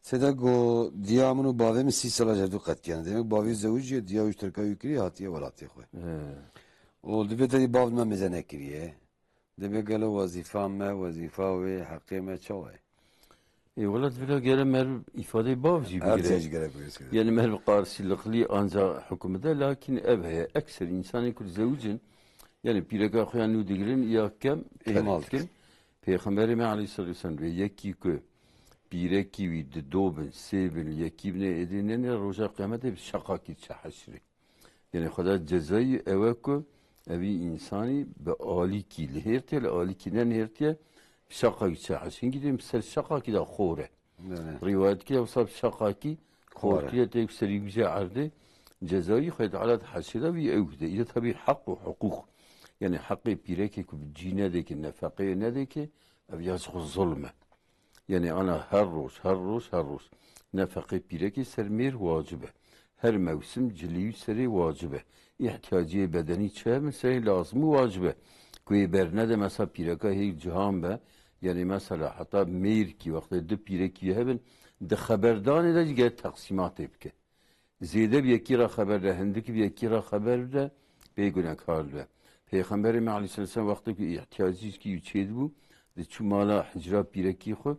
Seyda go diya min û bavê min sî sala ji hevdû qetiyan. Demek bavê zewiciye, diya wî ji Tirka wî kiriye, hatiye welatê xwe. He. Û divê te dî bav me mêze nekiriye. Dibê gelo wezîfa me, wezîfa wê, heqê me çawa ye? Ê, wela divê gere meriv îfadeyê bav jî Her bigire. Tişt jî gerek bigire. Yani meriv qarsîliqlî anca hukmide, lakin ev heye. Ekser insanê ku zewicin, yani pîreka xwe ya nû digirin, ya kem Kêmal ihmal dikin. Dikin. Pêxemberê me aleyhissalatu vesselam dibê yekî ku pîrekî wî di do bin, sê bin, yekî binê êdî nene, roja qiyamete bi şeqakî diçe heşrê. Yani Xweda cezayî ew e ku evî însanî bi alîkî lihêrtiye, li alîkî nenihêrtiye, şaqakî çe heşingî dê ser şaqakî de xor e. Belê. Rîwayet kiriye wisa bi şaqakî Xor e. Xortiye tê serî bije erdê, cezayî Xwedê Teala di heşê de wî ew dide. Îde tabî heq û hiqûq. Yani heqê pîrekê ku bi cî nedê ke, nefeqeyê nedê ke, ev ya ji xwe zulm e. Yani ana her roj, her roj, her roj nefeqê pîrekê ser mêr wacib e. Her mewsim cilî wî serê wacib e. Îhtiyaciyê bedenî çi hebin serê lazim û wacib e. Ku yê bernede mesela pîreka hê cihan be, yani mesela heta mêrkî wextê du pîrekî hebin, di xeberdanê de jî gere teqsîmatê bike. Zêde bi yekî re xeber de, hindik bi yekî re xeber de, bê gunekar dibe. Pêxemberê me aleyhisselam wextê ku îhtiyacîkî wî çêdibû, diçû mala hicra pîrekî xwe,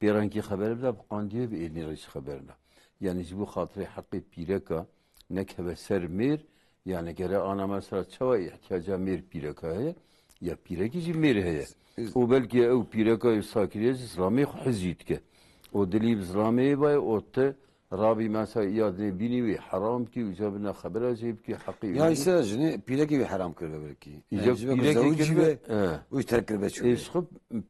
pê re hinkî xeber bida, bi qandiyê bi êdî re jî xeber da. Yani ji bo xatirê heqê pîreka nekeve ser mêr, yani gere ana mesela çawa îhtiyaca mêr pîreka heye, ya pîrekî jî mêr heye. Û belkî ew pîreka wî sakiriye jî zilamê xwe hizî dike. Û dilî bi zilamê baye, û te Rabî mesela ya dinê bînî wî heram kî, û ca bina xebera jê bikî, heqî Ya wî. Îsa jinê pîrekî wî heram kiribe belkî. Îca Yani ji ber ku pîrekî zewicî kiribe, be, he. Û terk kiribe çû Ê be. Ji xwe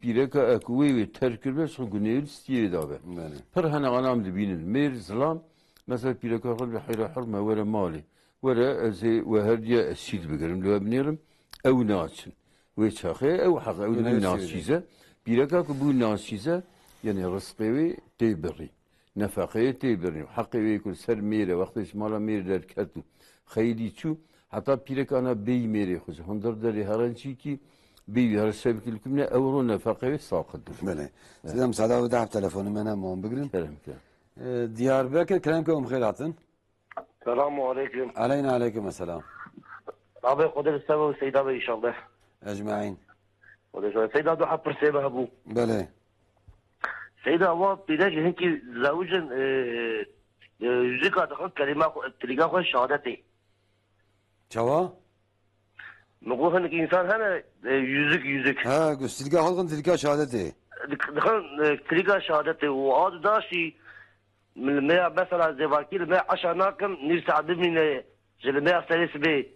pîreka ek wê wê terk kiribe, ji xwe guneyê li stiyê dabe. Belê. Pir hene anam dibînin. Mêr, zilam, mesela pîreka xwe bi heyra hurme were malê. Were ez ê we her diye ez şît bigirim, li we binêrim, ew naçin. Wê çaxê ew heq, ew Wê dibî naçin. Naçîze. Pîreka ku bû naçîze, yani rizqê wê tê birî. Nefeqeyê tê birî. Heqê wê ku li ser mêr e, wextê ji mala mêr derket û xeylî çû, Heta pîrek ana bêyî mêrê xwe ji hundir derê herin çîkî bêyî her şevkî li kumne ew ro nefeqe wê saqit bû. Belê. Size müsaade ve dahab telefonu me ne, ma bigrin. Kerem ke. Ee, Diyarbekir, kerem ke um xêr hatin. Selamu aleyküm. Aleyna aleyküm selam. Abi, Xwedê li ser ve Seyda be inşallah. Ecmaîn. Xwedê şahid. Seyda, du heb pirsê me hebû. Belê. Seyda, wa pîrek hinkî zewicin, e, e, yüzüka dixin kelîma xwe, tilîka xwe şehadetê. Çawa? Min got hinek însan hene, e, yüzük, yüzük. Ha, ku tilîka xwe dixin tilîka şehadetê. Dik-, dixin, e, tilîka şehadetê û a du daşî Min li me ya mesela zêvakî li me eşa nakim, nîv saet bimîne ji li me ya serê sibê.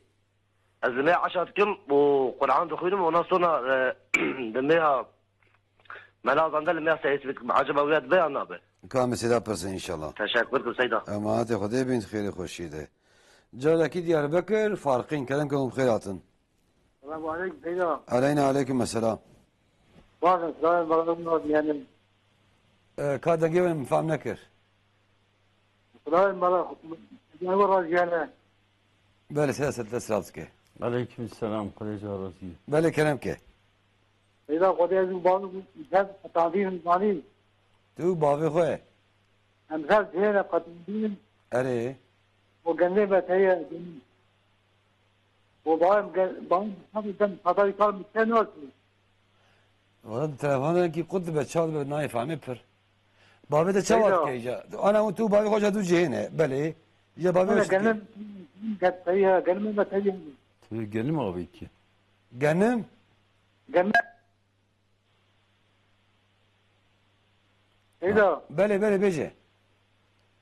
Ez li me ya eşa dikim û Quran dixwînim, ondan sonra, e, li me ya mela zande li me ya serê sibê dikim. Acaba wê dibe ya nabe? Ka em ê Seyda pirsin inşallah. Teşekkür dikim Seyda. Emanetê Xwedê bin, xêrê xweşiyê de. Carekî Diyarbekir, Farqîn, kerem ke hûn bi xêr hatin. Selamu aleykum Seyda. Aleyna aleykum selam. Bakın, selamun aleyküm yani. Ee, ka dengê wê min fam nekir. Selamun aleyküm. Selamun aleyküm yani. Belê, sê sed dest razı ke. Aleyküm selam, Xwedê ji razî. Belê, kerem ke. Seyda, Xwedê ez û bavê min, sen qetandîn zanî. Tu bavê xwe? Em ser cihêne qetandîn. Erê. O gendê me teye. O bayım gel, bayım tabii ben kadar kar mükemmel olsun. Oğlum telefondan ki kut be çal be nayê famê pir. Bavê de çawa dike îca? Ana û tu bavê xwe ca du cihê ne. Belê. Ya bavê Ana hoş dike. Genim, get teye, genim me teye. Tu genim abi ki. Genim? Genim. Seyda. Belê, belê, bêje.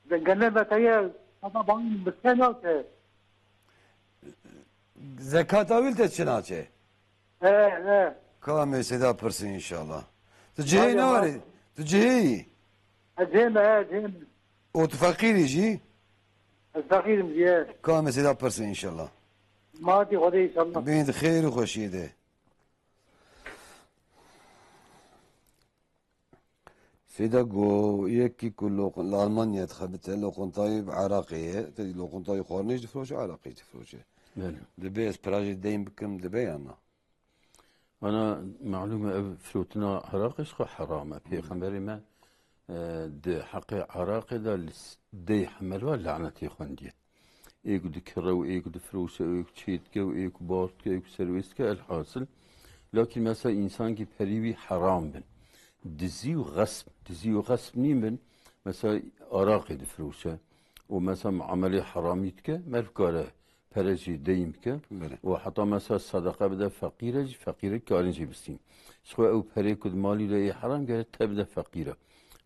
Gene me teye, baba bana mıske nate. Zekata wî te çi naçe? He, he. Ka em ê Seyda pirsin inşallah. Tu cihê Aynen, nawarî. Bak. Tu cihê yî. Ez cihê me, he, cihê me. O tu feqîrî jî? Ez feqîrim jî, he. Ka em ê Seyda pirsin inşallah. Matî Xwedê inşallah. Bin di xêr û xweşiyê de. Seyda got, yekî ku loq-, li Almanya dixebite, loqintayê bi Iraqê ye, te dî loqintayê xwarinê jî difroşe, Iraqê jî difroşe. Belê. Dibe ez pira jê deyn bikim, dibe ya na? Ana, malûm e, ev firotina Iraqê ji xwe heram e. Pêxemberê me, e, di heqê Iraqê de li s-, dey hemel ve lanetê xwendiye. Ê ku dikire û ê ku difiroşe û ê ku çêdike û ê ku bar dike, ê ku serwêst dike, elhasil. Lakîn mesela însankî perî wî heram bin. Dizî û xesp, dizî û xesp nîn bin, mesela araqê difiroşe û mesela muamelê heramî dike, meriv kare pere jî deyn bike. Belê. Û heta mesela sedeqe bide feqîre jî, feqîre karin jî bistîn. Ji xwe ew perê ku di malî de yê heram gere te bide feqîre.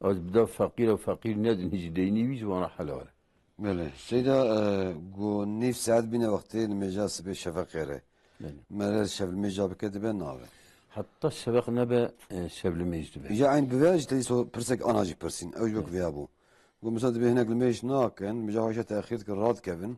Az bida feqîre, feqîr nedin, hîç deynî wî ji wana helal e. Belê. Seyda, e, got nîv saet bîne wextê nimêja sibê şefeqê re. Belê. Mere şevlimêja bike dibe nabe. Heta şefeq nebe, e, şevlimêj dibe. Ya eyn bibe jî te dîso pirsek ana jî pirsîn. Ew ji wek Belê. Vêya bû. Got mesela dibe hinek limêj nakin, nimêja xwe îşa texîr dikin, radikevin.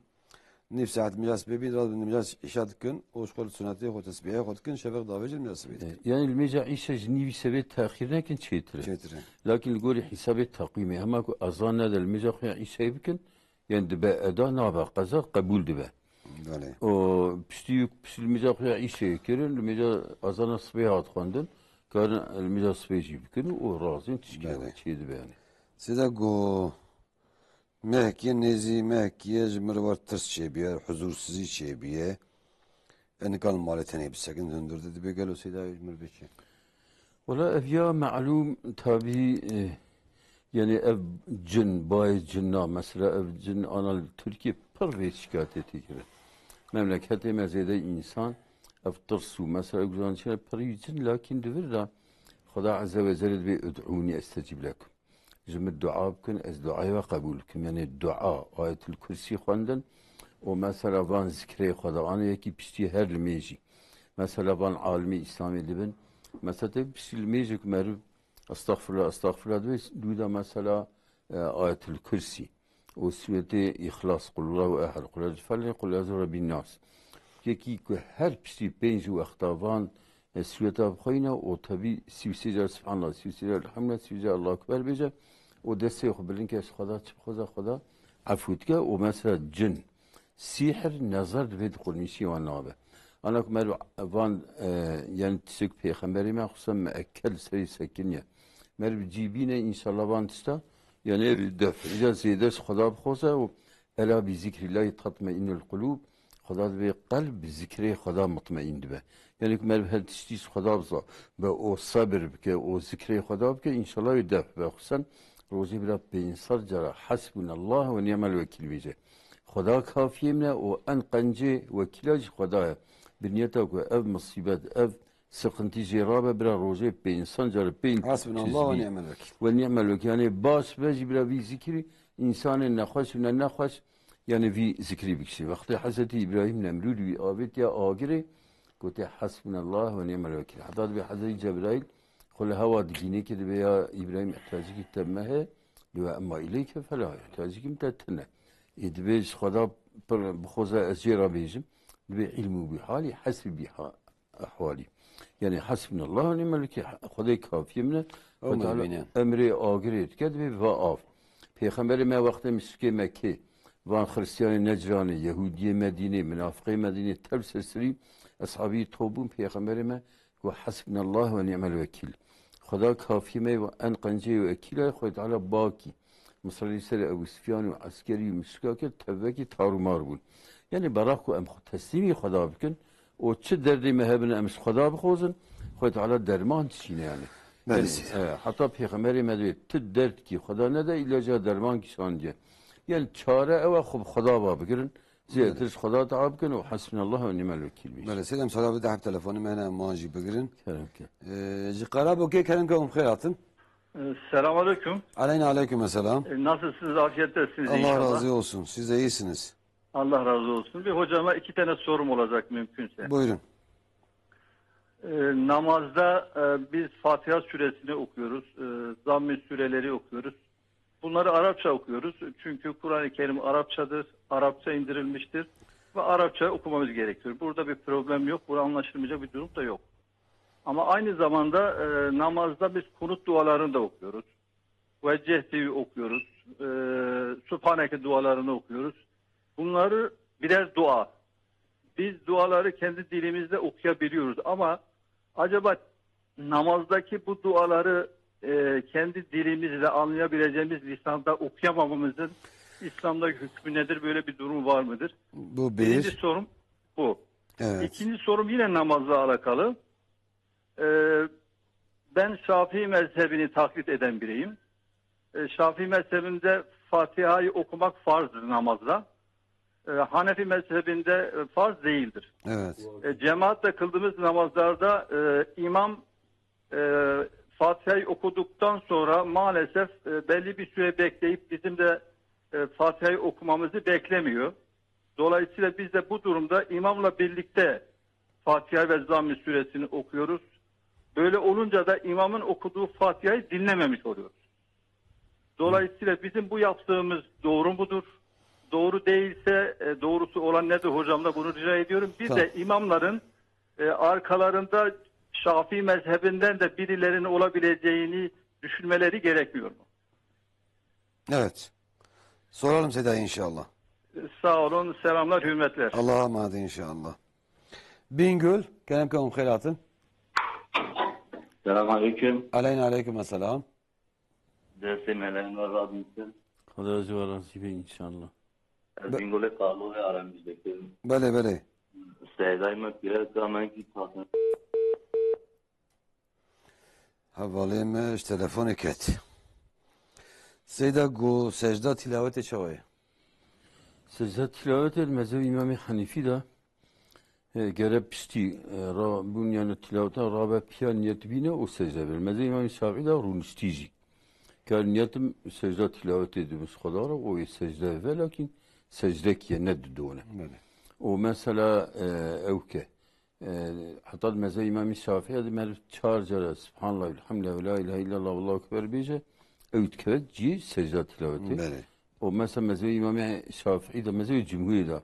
Nîv saet nimêja sibê bîn, radibin nimêja îşa dikin û ji xwe li sunetê xwe tesbîhê xwe dikin, şefeq davêjin nimêja sibê dikin. E, yani limêja îşa ji nîvî sebê texîr nekin çêtir e. Çêtir e. Lakin li gorî hesabê teqwîmê, hema ku ezan nede limêja xwe ya îşayê bikin, Yan dibe eda, nabe qeza, qebûl dibe. Belê. O piştî yek piştî limêja xwe ya îşê kirin, limêja azana sibê hat xwendin, karin limêja sibê jî bikin û razîn tişkî Belê. Çê dibe yani. Sêda got, mehkiye nêzî, mehkiye ji min re war tirs çêbiye, huzursizî çêbiye. E, nikan malê tenê bisekin, hundir de dibe gelo Seyda ji min re bê çi? Wela ev ya malûm tabî, e, yani ev cin, bayê cinna, mesela ev cin ana li Tirkiye pir vê şikayetê tê kirin. Memleketê me zêde însan, ev tirs û mesela ew guzancî pir wî cin, lakîn di vir de Xweda Azze ve Celle dibê ud'ûnî estecîb lekum. Ji min dua bikin, ez duayê we qebûl bikim. Yanî dua, Ayetul Kursî xwendin û mesela van zikrê Xweda, anê yekî piştî her limêjî. Mesela van alimê Îslamê dibin. Mesela te piştî limêjek meriv estexfirullah, estexfirullah dibê, dû de mesela, e, Ayetul Kursî û sûretê Îxlas, Qul Allahu Ehad, Qul Eûzü Felek, Qul Eûzü Rebbin Nas. Yekî ku her piştî pênc wexta van E, sûreta bixweyne û tevî sî û sê car Subhanallah, sî û sê car Elhamdülillah, sî û sê car Allahu Ekber bêje û destê xwe bilind ke ji Xweda çi bixwaze Xweda efû dike û mesela cin, sîhir, nezar divê di qurmîşî wan nabe. Ana ku meriv van, e, yani tiştek pêxemberê me xusem me ekel serî sekiniye. Meriv cî bîne înşallah van tişta, yani ev def. Îca zêde ji Xweda bixoze û ela bi zikrillahi tatmeinnul qulub. Xweda divê qelb bi zikrê Xweda mutmeîn dibe. Yani ku meriv her tiştî ji Xweda biza, be o sebir bike, o zikrê Xweda bike, înşallah wê def be. Xusem rojê bira pênc sed cara Hasbunallah ve ni'mel vekîl bêje. Xweda kafiyê min e û en qencê wekîla jî Xweda ye. Bi niyeta ku ev musîbet, ev siqintî jê rabe, bira rojê pênc sed carê pênc Hasbunallah ve tizî. Ni'mel vekîl. Ve ni'mel vekîl. Yani baş be jî bira vî zikrî, însanên nexweş û ne nexweş, yani vî zikrî bikişî. Wextê Hezretî Îbrahîm Nemrûd wî avêtiye agirê, gote, Hasbunallah ve ni'mel vekîl. Heta dibê Hezretî Cebraîl xwe li hewa digîne ki dibê ya Îbrahîm ihtiyacikî te me heye, dibê emma îleyke fela ihtiyacikî min te tine. Ê dibê ji Xweda pir bixoze ez jê re bêjim, dibê îlmû bî halî, hesbî bî ha-, ehwalî. Yani Hasbunallah ve ni'mel vekîl, Xwedê kafiyê min e. Ew Xwedê Teala mebîne. Emrê agirê dike, dibê va av. Pêxemberê me wextê müşrikê Mekkê, van Xristiyanê Necranê, Yehûdiyê Medînê, minafiqê Medînê tev sersirî, eshabî top bûn, pêxemberê me got, Hasbunallah ve ni'mel vekîl. Xweda kafiyê me ye, en qencê û ekîla ye, Xwedê Teala bakî. Misrelî ser Ebu Sufyan û eskerî û müşrika kir, tevvekî tarûmar bûn. Yani berax ku em xwe teslîmî Xweda bikin, û çi derdê me hebin em ji Xweda bixwazin, Xwedê Teala derman dişîne yani. Belê. Yani, e, heta Pêxemberê me dibê, tu derdkî Xweda nede, îlaca derman kî şandiye. Yani çare ew e, xwe bi Xweda va bigirin. Zêdetir ji Xweda dua bikin û Hasbunallah ve ni'mel vekîl bêjin. Belê, Seydem Sala bi dehb telefonê me hene, em wan jî bigirin. Kerem ke. Ee, ji Karabokê kerem ke hûn xêr hatin. Ee, Selamun aleyküm. Aleyna aleyküm selam. Ee, nasılsınız? Afiyettesiniz inşallah. Allah razı olsun. Siz de iyisiniz. Allah razı olsun. Bir hocama iki tane sorum olacak mümkünse. Buyurun. Ee, namazda, e, biz Fatiha suresini okuyoruz. E, Zamm-ı sureleri okuyoruz. Bunları Arapça okuyoruz. Çünkü Kur'an-ı Kerim Arapçadır, Arapça indirilmiştir ve Arapça okumamız gerekiyor. Burada bir problem yok, burada anlaşılmayacak bir durum da yok. Ama aynı zamanda, e, namazda biz kunut dualarını da okuyoruz. Veccehtu'yu okuyoruz. E, Subhaneke dualarını okuyoruz. Bunları birer dua. Biz duaları kendi dilimizde okuyabiliyoruz ama acaba namazdaki bu duaları, e, kendi dilimizle anlayabileceğimiz lisanda okuyamamamızın İslam'da hükmü nedir? Böyle bir durum var mıdır? Bu bir. Birinci sorum bu. Evet. İkinci sorum yine namazla alakalı. E, Ben Şafii mezhebini taklit eden biriyim. E, Şafii mezhebinde Fatiha'yı okumak farzdır namazda. E, Hanefi mezhebinde, e, farz değildir. Evet. E, cemaatle kıldığımız namazlarda, e, imam, e, Fatiha'yı okuduktan sonra maalesef, e, belli bir süre bekleyip bizim de, e, Fatiha'yı okumamızı beklemiyor. Dolayısıyla biz de bu durumda imamla birlikte Fatiha ve Zamm-ı suresini okuyoruz. Böyle olunca da imamın okuduğu Fatiha'yı dinlememiş oluyoruz. Dolayısıyla bizim bu yaptığımız doğru mudur? Doğru değilse, e, doğrusu olan nedir hocam da bunu rica ediyorum. Bir Tamam. de imamların, e, arkalarında Şafii mezhebinden de birilerinin olabileceğini düşünmeleri gerekmiyor mu? Evet. Soralım Seda inşallah. Sağ olun, selamlar, hürmetler. Allah'a emanet inşallah. Bingöl, kerem ke hûn xêr hatin. Selam aleyküm. Aleyna aleyküm selam. Destê me lehna radîsin. Xweda ji we razî be înşallah. Ez Be- Bingolê Qarlûyê aramîş dikim. Belê, belê. Seydayê me pîreka me kî tatin. Hevalê me ji telefonê ket. Seyda, go secda tilawetê çawa ye? Secda tilawetê li mezheba Îmamê Henîfî de, e, gere piştî, e, ra bûn, yani tilaweta rabe piya niyet bîne û secde bîne. Mezheba Îmamê Şafî de rûniştî jî. Ker niyetim secda tilawetê dibim ji Xweda re, o yê secde ve, lakîn secdekî ye, ne didone. Belê. Û mesela, e, ew ke, E, heta di mezheba Îmamê Şafî de meriv çar cara Subhanallah, Elhamdülillah, ve la ilahe illallah, Allahu Ekber bêje, ew dikeve cihê secda tilawetê. Belê. O mesela mezheba Îmamê Şafî de, mezheba Cumhurî de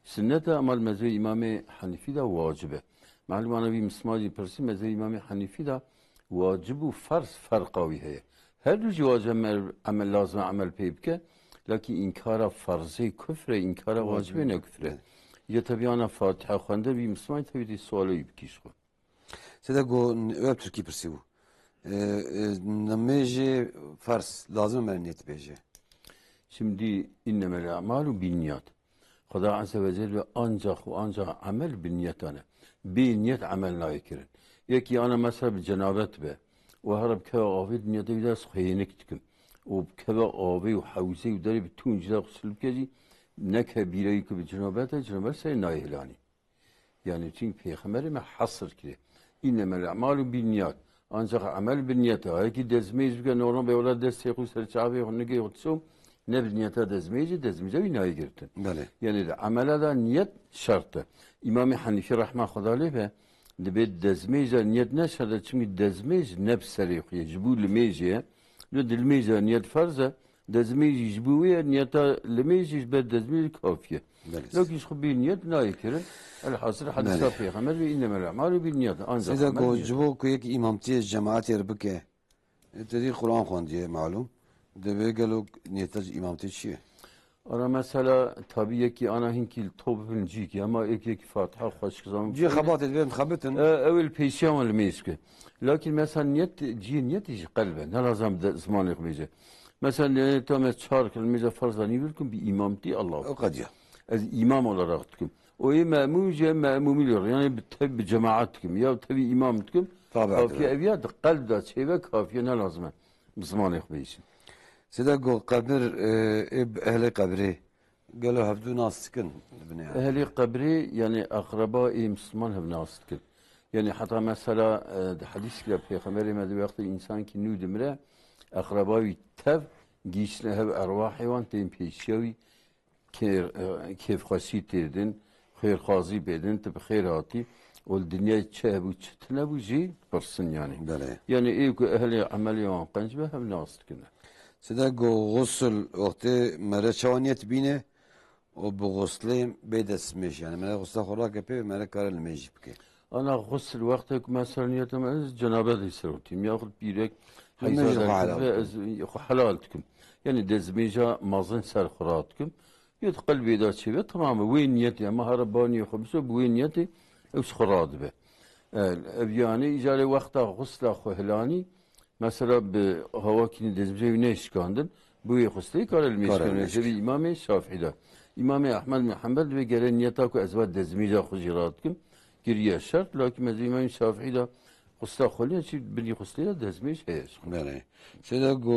sunnet e, ama li mezheba Îmamê Henîfî de wacib e. Mehlûm ana vî mismacî pirsî, mezheba Îmamê Henîfî de wacib û ferz ferqa wî heye. Her du jî wacib e meriv emel, lazim e emel pê bike. Lakî înkara ferzê kufr e, înkara wacibê ne kufr e. Evet. Ya tevî ana Fatiha xwendin bî Misliman, tevî dê sualê wî bikî ji xwe. Sede go, ew Tirkî pirsîbû. E, e, Nimêjê ferz lazim e me niyet bêje. Şimdi innemel a'malu bin niyat. Xweda Azze ve Celle ancak û ancak emel bi niyetan e. Bê niyet emel nayê kirin. Yekî ana mesela bi cenabet be. Û here bi keva avê di niyetê wî de ez xweyênik dikim. Û bi keva avê û hewzê û derê bi tûn cî de xusûl bike jî, neke bîreyî ku bi cenabet e, cenabet serê nayê hilanî. Yani çünkü Peyxemberê me hesr kiriye. İnnemel a'malu bin niyat. Ancak emel bin niyet. Ayekî dezmêj bike normal be wela destê xwe ser çavê xwe nigê xwe tişo, ne bi niyeta dezmêjê, dezmêja wî nayê girtin. Belê. Yani de emela da niyet şert e. İmamê Hanîfî rehma Xweda lê be, dibê dezmêja niyet ne şert e, çünkü dezmêj ne bi serê xwe ye, ji bo limêjê ye. Lê di limêja niyet ferz e, dezmêjî ji bo wê ye, niyeta limêjî ji ber dezmêjî kafî ye. Belê. Lewkî ji xwe bê niyet nayê kirin. Elhasil hedîsa Belê. Pêxember ve, "Înnemel a'malu bin niyet." Ancak Seyda emel go, niyet. Ji bo ku yek îmamtiyê cemaetê re bike, e, te dî Quran xwendiye, malûm. Divê gelo niyeta îmamtiyê çi ye? Ana mesela, tabi yekî ana hinkî li top bin cîkî, ama yek yekî Fatiha xweşik zaman Cî xebatê divê em xebitin. E, ew ê li pêşiya wan li mêz ke. Lakin mesela niyet, cî niyetî ji qelb e. Ne lazim de zimanê xwe bêje. Mesela niyeta me çar kir, mêza ferza nî vir kim bi îmamtî Allah. O qediya. Ez îmam olarak dikim. O ê memûm jî, memûmî lê, yani bi, tev bi cemaat dikim. Ya tevî îmam dikim. Tabi Kafiye dibe. Ev ya di qelb de çêve kafiye ne lazim e. Bi zimanê xwe bêjin. Sede go qebir, e, ê bi ehlê qebrê. Gelo hevdû nas dikin li binê Ehlê qebrê, yani akraba ê Misliman hev nas dikin. Yani heta mesela, e, di hedîskî de Pêxemberê me di wextê însankî nû dimire, akraba wî tev gihîştine hev erwahê wan tên pêşiya wî kêr-, e, kêfxweşî tê din, xêrxwazî bê din, tu bi xêr hatî. Û li dinyayê çi hebû, çi tune bû jî pirsin yani. Belê. Yani ê ku ehlê emelê wan qenc be hev nas dikine. Sede go xusl wextê mere çawa niyet bîne? O bi xuslê bê destmêj, yani me xusla xwe rake pê, me re kare li mêj jî bike. Ana xusl wextek mesela niyetim ez cenabetê ser otîm, yaxud pîrek Li heyza mêj xwe derkir helal be, dikim. Ez xwe helal dikim. Yani dezmêja mazin ser xwe radikim. Yet qelbê da çêbe, tamam e, wê niyetê, ama hara baniyê xwe biso, bi wê niyetê ew ji xwe radibe. E, ev yani îcarê wexta xusla xwe hilanî, mesela bi hawakînî dezmêja wî neyê şikandin, bi wê xwe steyî kare li mêj Kare kene. Li mêj. Mezhebî Îmamê Şafîî de. Îmamê Ehmed bin Hanbel divê gere niyeta ku ez va dezmêja xwe jî radikim, kiriye şert, lakin mezhebî Îmamê Şafîî de xusla xwe liya çî binî xwe steyî de dezmêj heye ji xwe. Belê. Seyda go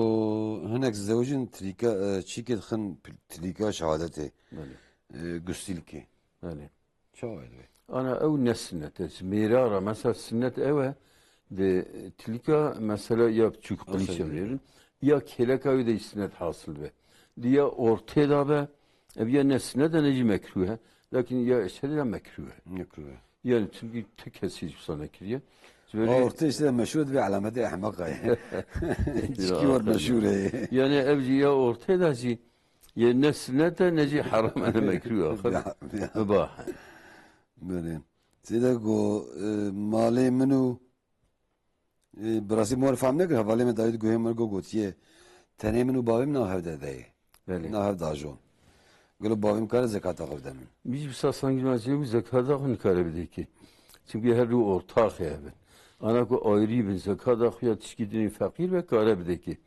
hinek zewicin trîka, e, çîkê dixin trîka şehadetê, Belê. E, gusîlkê. Belê. Çawa divê? Ana ew ne sinnet e. Ji mêra re, mesela sinnet ew e, di tilka mesela ya biçûk qilîş Mesela em nêrin, ya kêleka wê de jî sinnet hasil be. Di ya ortê de be, ev ya ne sinnet e ne jî mekrûh e. Lakin ya eşhedî ya mekrûh e. Mekrûh e. Yani çünkü tu kesî ji wisa nekiriye. Ji ber Ortê işte meşhur divê alametê ehmeqa ye. Çikî Ya, wet meşhur e. Yani ev jî ya ortê de jî Yê ne sinnet e, ne jî heram e, ne mekrûh e, axir Ya, ya. Mubah e. Belê. Seyda go, e, malê min û, e, bi rastî min were fehm nekir, hevalê me dawî di guhê min go gotiye, tenê min û bavê min nav hev de de ye. Belê. Nav hev de ajon. Gelo bavê min kare zekata xwe bide min? Min jî wisa sangî me jê bû, zekata xwe nikare bidê kê. Çünkü her du ortaxê hev in. Ana ku ayrî bin, zekata xwe ya tişkî dinê feqîr be, kare bidê kê.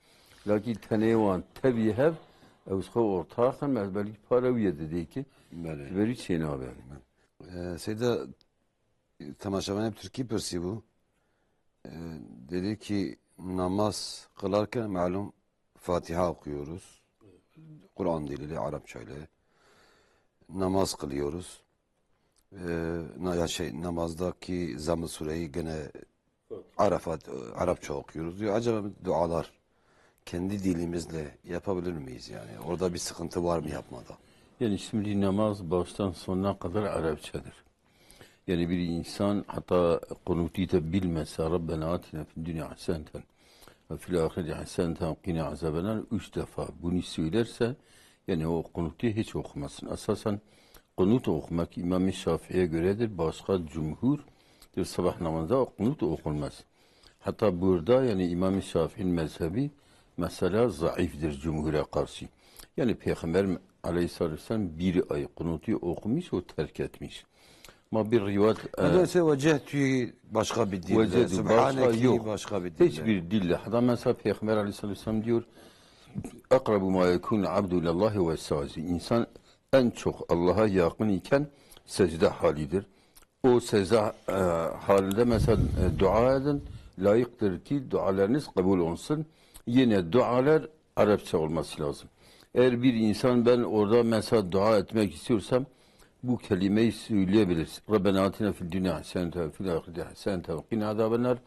Lakî tenê wan tevî hev, ew ji xwe ortax in, me belkî para wî ye didê ki, Belê. Ji berî çê nabe. Belê. Ee, Seyda, temaşevanê bi Tirkî pirsî bû. Ee, dedi ki, namaz kılarken malum Fatiha okuyoruz. Kur'an diliyle, Arapçayla namaz kılıyoruz. Ee, na-, ya şey, namazdaki Zamm-ı Sureyi gene Arafat, e, Arapça okuyoruz diyor. Acaba dualar kendi dilimizle yapabilir miyiz yani? Orada bir sıkıntı var mı yapmada? Yani şimdi namaz baştan sonuna kadar Arapçadır. Yani bir insan hatta kunutu da bilmese, "Rabbena atina fid dünya haseneten ve fil ahireti haseneten ve qina azabennar" üç defa bunu söylerse, yani o kunutu hiç okumasın. Esasen kunut okumak İmam-ı Şafii'ye göredir. Başka cumhur diyor sabah namazında kunut okunmaz. Hatta burada yani İmam-ı Şafii'nin mezhebi mesela zayıftır cumhura karşı. Yani Peygamber aleyhissalatu vesselam bir ay kunutu okumuş, o terk etmiş. Ma bir rivayet, e, Nedense vecehtu başka bir dille. Vecehtu başka, Subhaneki yok. Başka bir dille. Hiçbir dille. Hatta mesela Peygamber aleyhissalatu vesselam diyor, "Akrabu ma yekun abdu ilallahi ve sazi." İnsan en çok Allah'a yakın iken secde halidir. O secde, e, halinde mesela, e, dua edin, layıktır ki dualarınız kabul olsun. Yine dualar Arapça olması lazım. Eğer bir insan ben orada mesela dua etmek istiyorsam bu kelimeyi söyleyebilir. "Rabbena atina fid dunya hasenete ve fil ahireti hasenete ve qina azabennar."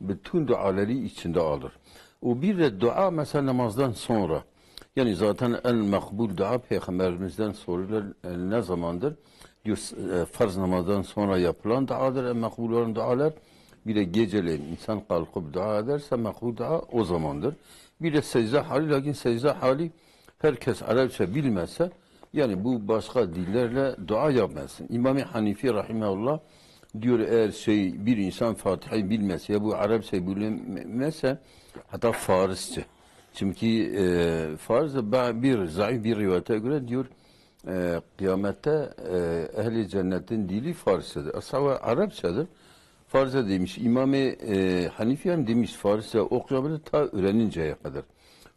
Bütün duaları içinde alır. O bir de dua mesela namazdan sonra. Yani zaten en makbul dua Peygamberimizden sorulur, e, ne zamandır? Diyor, e, farz namazdan sonra yapılan duadır en makbul olan dualar. Bir de geceleyin insan kalkıp dua ederse makbul dua o zamandır. Bir de secde hali, lakin secde hali herkes Arapça bilmezse, yani bu başka dillerle dua yapmasın. İmam-ı Hanifi rahimahullah diyor, eğer şey bir insan Fatiha'yı bilmezse ya bu Arapçayı bilmezse hatta Farsça. Çünkü, e, Fars ba-, bir zayıf bir rivayete göre diyor, e, kıyamette, e, ehli cennetin dili Farsçadır. Aslında Arapçadır. Farsça demiş. İmam-ı, e, Hanifi hem demiş Farsça okuyabilir ta öğreninceye kadar.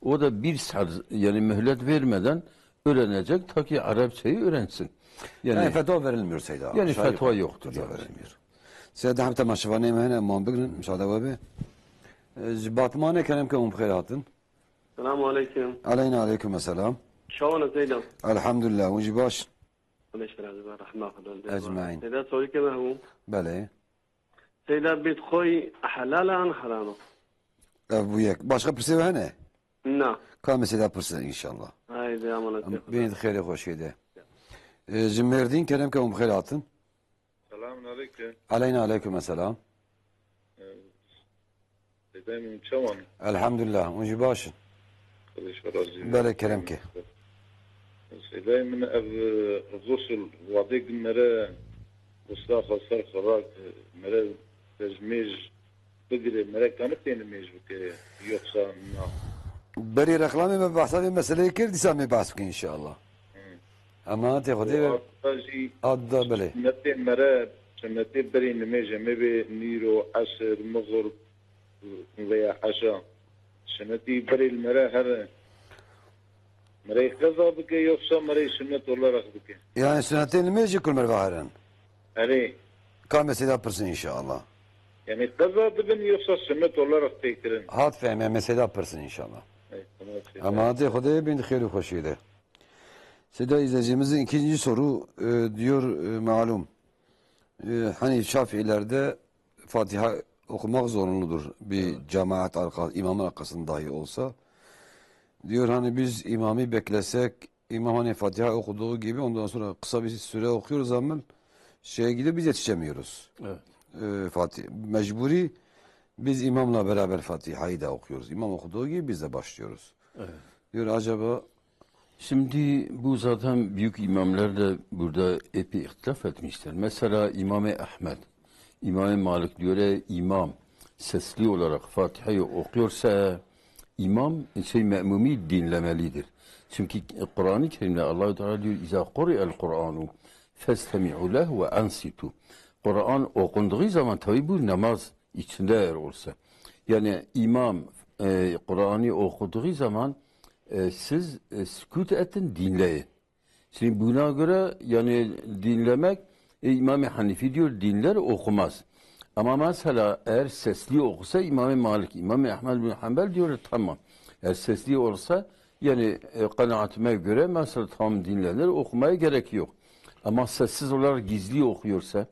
O da bir sar, yani mühlet vermeden öğrenecek ta ki Arapçayı öğrensin. Yani, Yani fetva verilmiyor Seyda. Yani Şair fetva yok. Yoktur Fetva yani. Verilmiyor. Seyda hem temaşevanê me hene, man bigrin, müsaade ve be. E, ji Batmanê kerem ke hûn bi xêr hatin. Selamu aleykum. Aleyna aleykum selam. Şawana Seyda. Elhamdülillah, hûn jî baş. Beş razî be, rehma Xwedê. Ecmaîn. Seyda, sorî ke me hû. Belê. Seyda, bêt xwe helal e an heram e? Ev bû yek. Başka pirsê we hene? Na. Ka me Seyda pirse inşallah. Haydi, amanet Em, Xwedê. Bêt xêrê xweşiyê de. E, ji Mêrdîn kerem ke hûn bi xêr hatin. Selamun aleyküm. Aleyna aleyküm selam. Ee, Seyda min çawan? Elhamdülillah, hûn jî baş in. Xwedê ji we razî be. Belê, kerem ke. Seyda min ev, e, xusl wadê gi mere xusla xwe ser xwe rak, e, mere tecmêj bigire, mere kanî tê nimêj bike, yoksa na? Berî reklamê me behsa vê meseleyê kir, dîsa em ê behs bikin inşallah. Hı. Emanetê Xwedê ve. Û heta jî Adda belê. Sünnetê mere, sünnetê berî nimêjê me bê nîro, esir, mixir, veya eşa. Sünnetî berî li mere here. Merey qeza bike yoksa merey sünnet olarak bike? Yani sünnetê nimêjê ku li me ve herin. Erê. Ka me Seyda pirsin inşallah. Yani qeza dibin yoksa sünnet olarak tê kirin? Hat fehmiye, me Seyda pirsin inşallah. Evet, tamam, Seyda. Emanetê Xwedê bin xêr û xweşiyê de. Seyda izleyicimizin ikinci soru, e, diyor, e, malum. E, hani Şafiilerde Fatiha okumak zorunludur bir Evet. cemaat arka, imamın arkasında dahi olsa. Diyor hani biz imamı beklesek, imam hani Fatiha okuduğu gibi ondan sonra kısa bir süre okuyoruz ama şeye gidip biz yetişemiyoruz. Evet. E, Fatih, mecburi biz imamla beraber Fatiha'yı da okuyoruz. İmam okuduğu gibi biz de başlıyoruz. Evet. Diyor acaba Şimdi bu zaten büyük imamlar da burada epey ihtilaf etmişler. Mesela İmam-ı Ahmed, İmam-ı Malik diyor, "Ey imam, sesli olarak Fatiha'yı okuyorsa imam, şey, me'mumi dinlemelidir." Çünkü Kur'an-ı Kerim'de Allahu Teala diyor, "İza quri'el Kur'anu festemi'u lehu ve ansitu." Kur'an okunduğu zaman tabi bu namaz içinde eğer olsa. Yani imam, e, Kur'an'ı okuduğu zaman, e, siz, e, sükût etin, dinleyin. Şimdi buna göre yani dinlemek, e, İmam-ı Hanifi diyor dinler okumaz. Ama mesela eğer sesli okusa İmam-ı Malik, İmam-ı Ahmed bin Hanbel diyor tamam. Eğer sesli olsa yani, e, kanaatime göre mesela tam dinlenir, okumaya gerek yok. Ama sessiz olarak gizli okuyorsa,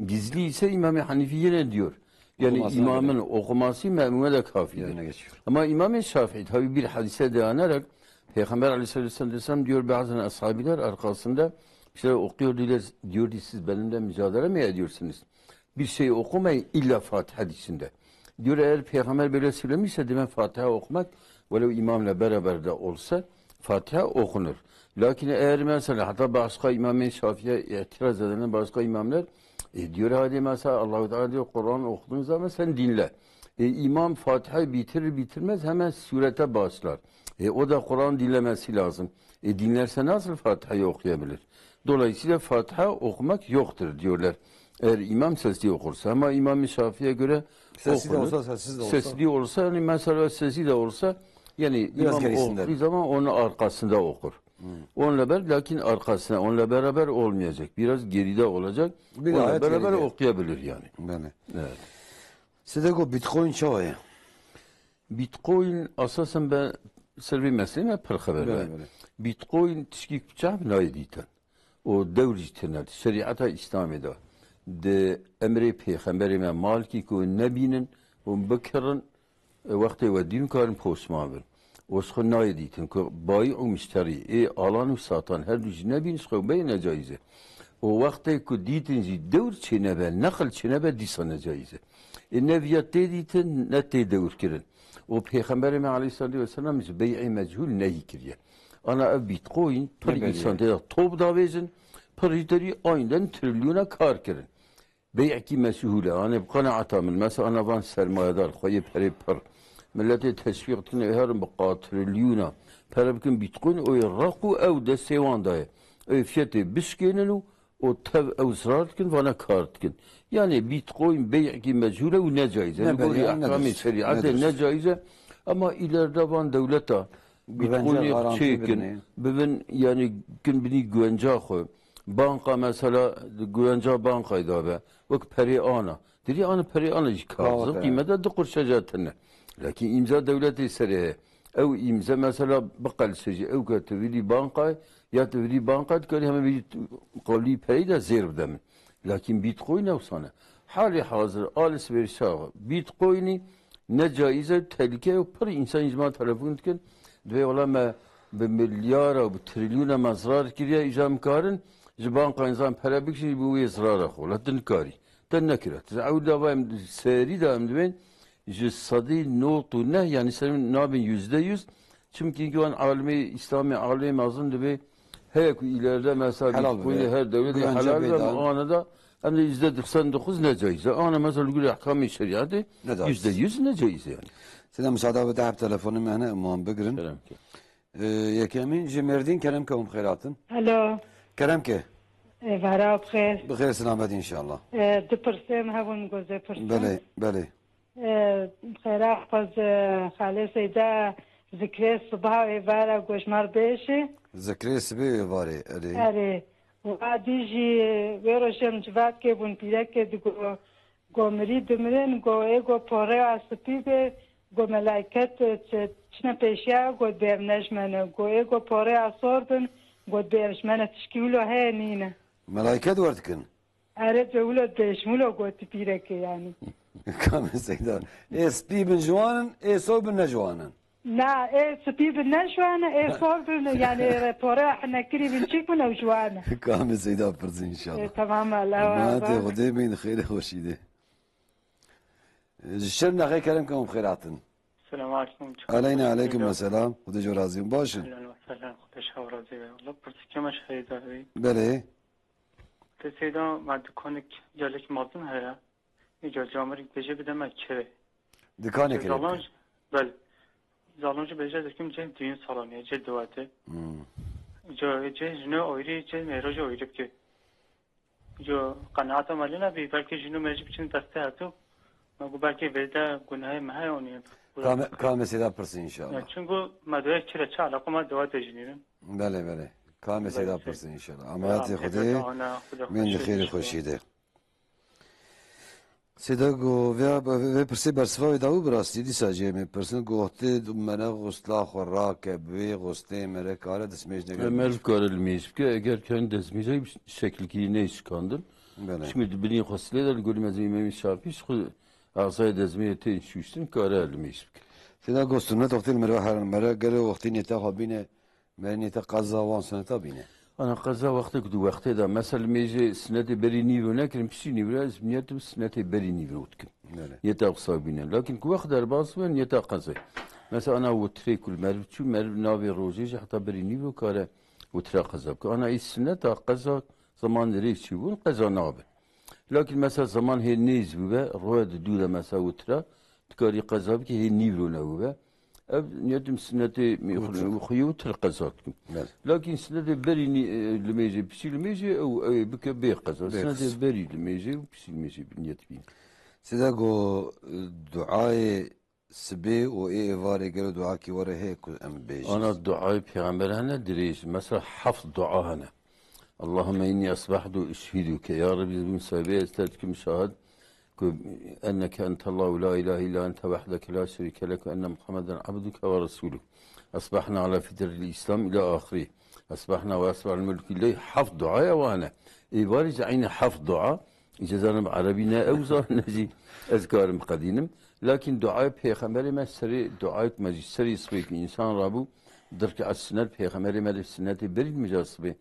gizli ise İmam-ı Hanifi yine diyor. Yani Okumasına imamın gerek. okuması me'mume de kafidir. Yerine geçiyor. Ama İmam-ı Şafii tabi bir hadise dayanarak Peygamber aleyhisselam diyor bazen ashabiler arkasında bir şeyler okuyor diyorlar, diyordu siz benimle mücadele mi ediyorsunuz? Bir şey okumayın illa Fatiha dışında. Diyor eğer Peygamber böyle söylemişse demek Fatiha okumak velev imamla beraber de olsa Fatiha okunur. Lakin eğer mesela hatta başka İmam-ı Şafii'ye itiraz eden başka imamlar, e, diyor hadi mesela Allahu Teala diyor Kur'an okuduğun zaman sen dinle. E, imam Fatiha'yı bitirir bitirmez hemen surete başlar. E, o da Kur'an dinlemesi lazım. E, dinlerse nasıl Fatiha'yı okuyabilir? Dolayısıyla Fatiha okumak yoktur diyorlar. Eğer imam sesli okursa. Ama İmam-ı Şafii'ye göre Sesli de okunur. Olsa, sessiz de olsa. Sesli olsa, yani mesela sesi de olsa, yani Biraz imam gerisinde. Okuduğu zaman onun arkasında okur. Onunla ber-, lakin arkasına, onunla beraber olmayacak. Biraz geride olacak. Bir Onunla ayet beraber geride. Okuyabilir yani. Belê. Evet. Sêde go Bitcoin çawa ye? Bitcoin asasen be ser vê meselê me pir xeber Belê, be. Belê. Bitcoin tişkî ku çav nayê dîtin. O dewr jî tine di şerîeta Îslamê de. Di emrê pêxemberê me malkî ku nebînin û bikirin, e, wextê we dîn karin posman bin. O ji xwe nayê dîtin ku bayî û mişterî, ê alan û satan her du jî nebîn ji xwe bê necaiz e. O wextê ku dîtin jî dewr çênebe, neqil çênebe dîsa necaiz e. Ê ne viya tê dîtin, ne tê dewr kirin. O Pêxemberê me aleyhissalatu vesselam ji bey'ê mechûl nehî kiriye. Ana ev Bitcoin, pir Ne beriye. Însan tê de top davêjin, pir jî terî aynen trilyona kar kirin. Bey'ekî meşhûl e. Anê bi qenaeta min, mesela ana van sermayedar, xweyê perê pir. Milletê teşwîq dikin, ê herin bi qatrilyûna pere bikin Bitcoin, o yê req û ew destê wan daye. Ê fiyetê bişkênin û o tev ew zirar dikin, vana kar dikin. Yani Bitcoin bey'ekî mechûl e û necaiz e. Ne Li gorî beriye, ne ehkamê dest, şerîetê ne dest. Necaiz e. Ama ileride van dewleta Güvence Bitcoinê garanti çêkin, birine. Bibin, yani kin binî güvenca xwe. Banka mesela, güvenca bankayê dabe. Wek perê ana. Dirî ana perê ana jî Kawa kazin, te. Qîmete du qurşa jî tine. Lakin îmza dewletê serê heye. Ew îmze mesela biqelse jî, ew ke tu vidî bankayê, ya tu vidî banka dikarî heme vî qewlî pereyî de zêr bide min. Lakin Bitcoin ew sane. Halê hazir, alişverişa Bitcoinî ne caiz e, tehlîke ye û pir însan ji me telefon dikin. Divê wela me bi milyara û bi trilyona me zirar kiriye, îja em karin ji banka însan pere bikişin, ji bo wê zirara xwe. Wela tu nikarî. Te nekira. Tu ew dava em serî de em divên ji sedî nod û neh, yani ser nabin yüzde yüz. Çimkî wan alimê Îslamê, alimê mezin divê heye ku îleride mesela Helal Bitcoinê be. Her dewletê Güvence helal be, peyda. Ana da em de yüzde doksan dokuz ne caiz e. Ana mesela li gurî ehkamê şerîetê Ne caiz. Yüzde yüz ne caiz e yani. Sêde, müsaade be, dehb telefonê me hene, em wan bigirin. Kerem ke. Ee, yekemîn ji Mêrdîn, kerem ke hûn bi xêr hatin. Alo. Kerem ke. Êvara bi xêr. Bi xêr selamet înşallah. Ee, du pirsê min hebûn, goze pirsin. Belê, belê. Ee, xêra xwe ji Xalê Seyda zikrê sibaha êvara gojmar bêşî. Zikrê sibê êvarê, erê. Erê. Wa dî jî wê rojê min civatkê bûn, pîrekê digo, go mirî dimirin, go ê go poreya spî bê, go melayket çi-, çine pêşiya, go bêvne ji me ne. Go ê go poreya sor bin, go bêv ji me ne. Tişkî wilo heye nîne. Melayket wer dikin? Ere, cewilo dêşmilo gotî pîrekê, yanî. Kamê Seyda. Ê spî bin ji wan in, ê sor bin ne ji wan in. Na, ê spî bin ne ji wan in, ê sor bin, yanî, ê pore hinekirî bin çîk bin ew ji wan in. Kamê Seyda pirsî înşallah. Ê, temam, Allah Emanet razı. Xwedê bin xêrê xweşî de. Ji Şirnexê kerem ke hûn bi xêr hatin. Selamun aleyküm. Aleyna aleyküm selam. Xwedê ji we razî bin. Baş in. Ehlen ve sehlen. Xwedê ji we razî be. Wela pirsîkê me ji Seyda bî. Belê. Te Seyda, me dikanek gelek mezin heye. Îca camirî bêje bide me kirê. Dikanê kirê Zalan bike. Bel. Zalan jî bêje dikim cê duyun salonê, cê duwate. Hmm. Îca cê jino oyrî, cê mêro jî oyrî bike. Îca qenaeta me lê nebî, belkî jino me jî biçin destê hetu. Me got belkî vê de gunehê me heye onî. Kame, kame sêda pirsin inşallah. Ya, çunku me doya kirê çi alaqo me duwate jinîrin. Belê, belê. Kame sêda pirsin inşallah. Amanetê Xwedê, min di xêrê xweşî de. Sêda go, vê, vê, vê pirsê bersiva wê dawî bi rastî dîsa jê me pirsin, gohtê mere xustla xwe rake, bi wê xustê mere kare destmêj neke. Mer kare limêj bike, eger ken destmêjê şekilkî neyşikandin. Belê. Çimkî di binî xustilê de li gorî mezhebê Îmamê Şafî ji xwe azayê destmêjê tên şûştin, kare limêj bike. Sêda go sunnet wextê li merve herin, mere gelo wextê nêta xwe bîne, Berî niyeta qeza wan suneta bîne. Ana qeza wextek di wextê de. Mesela mêjê sinetê berî nîvro nekirin, piştî nîvro ez niyetim sinetê berî nîvro dikim. Belê. Niyeta qisa bîne. Lakin ku wext derbas be niyeta qezê. Mesela ana witrê ku li meriv çû, meriv navê rojê jî heta berî nîvro kare witra qeza bike. Ana î sineta qeza zaman rê çûbûn qeza nabe. Lakin mesela zaman hê nêz bûbe, roya di dû de mesela witra, dikarî qeza bike hê nîvro nebûbe. Ev niyetim sünnetê mi-, Witr. Xuyû tir qeza dikim. Evet. Lakin sünnetê berî ni-, e, limêjê, pişî limêjê ew, ew bike bê qeza. Bê Sünnetê qeza. Berî limêjê û pişî limêjê bi niyet bîn. Sida go, e, duayê sibê û ê êvarê gelo duakî were heye ku em bêjin? Ana duayê pêxember hene dirêj. Mesela heft dua hene. Allahümme inni asbahtu üşhiduke. Ya Rabbi, bûn sebebê ez te dikim şahid ku enneke entallahu la ilahe illa ente wehdeke la şerike lek ve enne Muhammeden abduke ve resuluk. Asbahna ala fitril İslam ila ahiri. Asbahna ve asbahal mulku lillah. Heft dua ya wane. Êvarî jî aynı heft dua. Îce zanim erebî ne ew zanin jî ez karim qedînim. Lakin duayê pêxemberê me serê duayê me jî serê sibê ku însan rabû, dirke ez sinet pêxemberê me de sinetê berî meca sibê.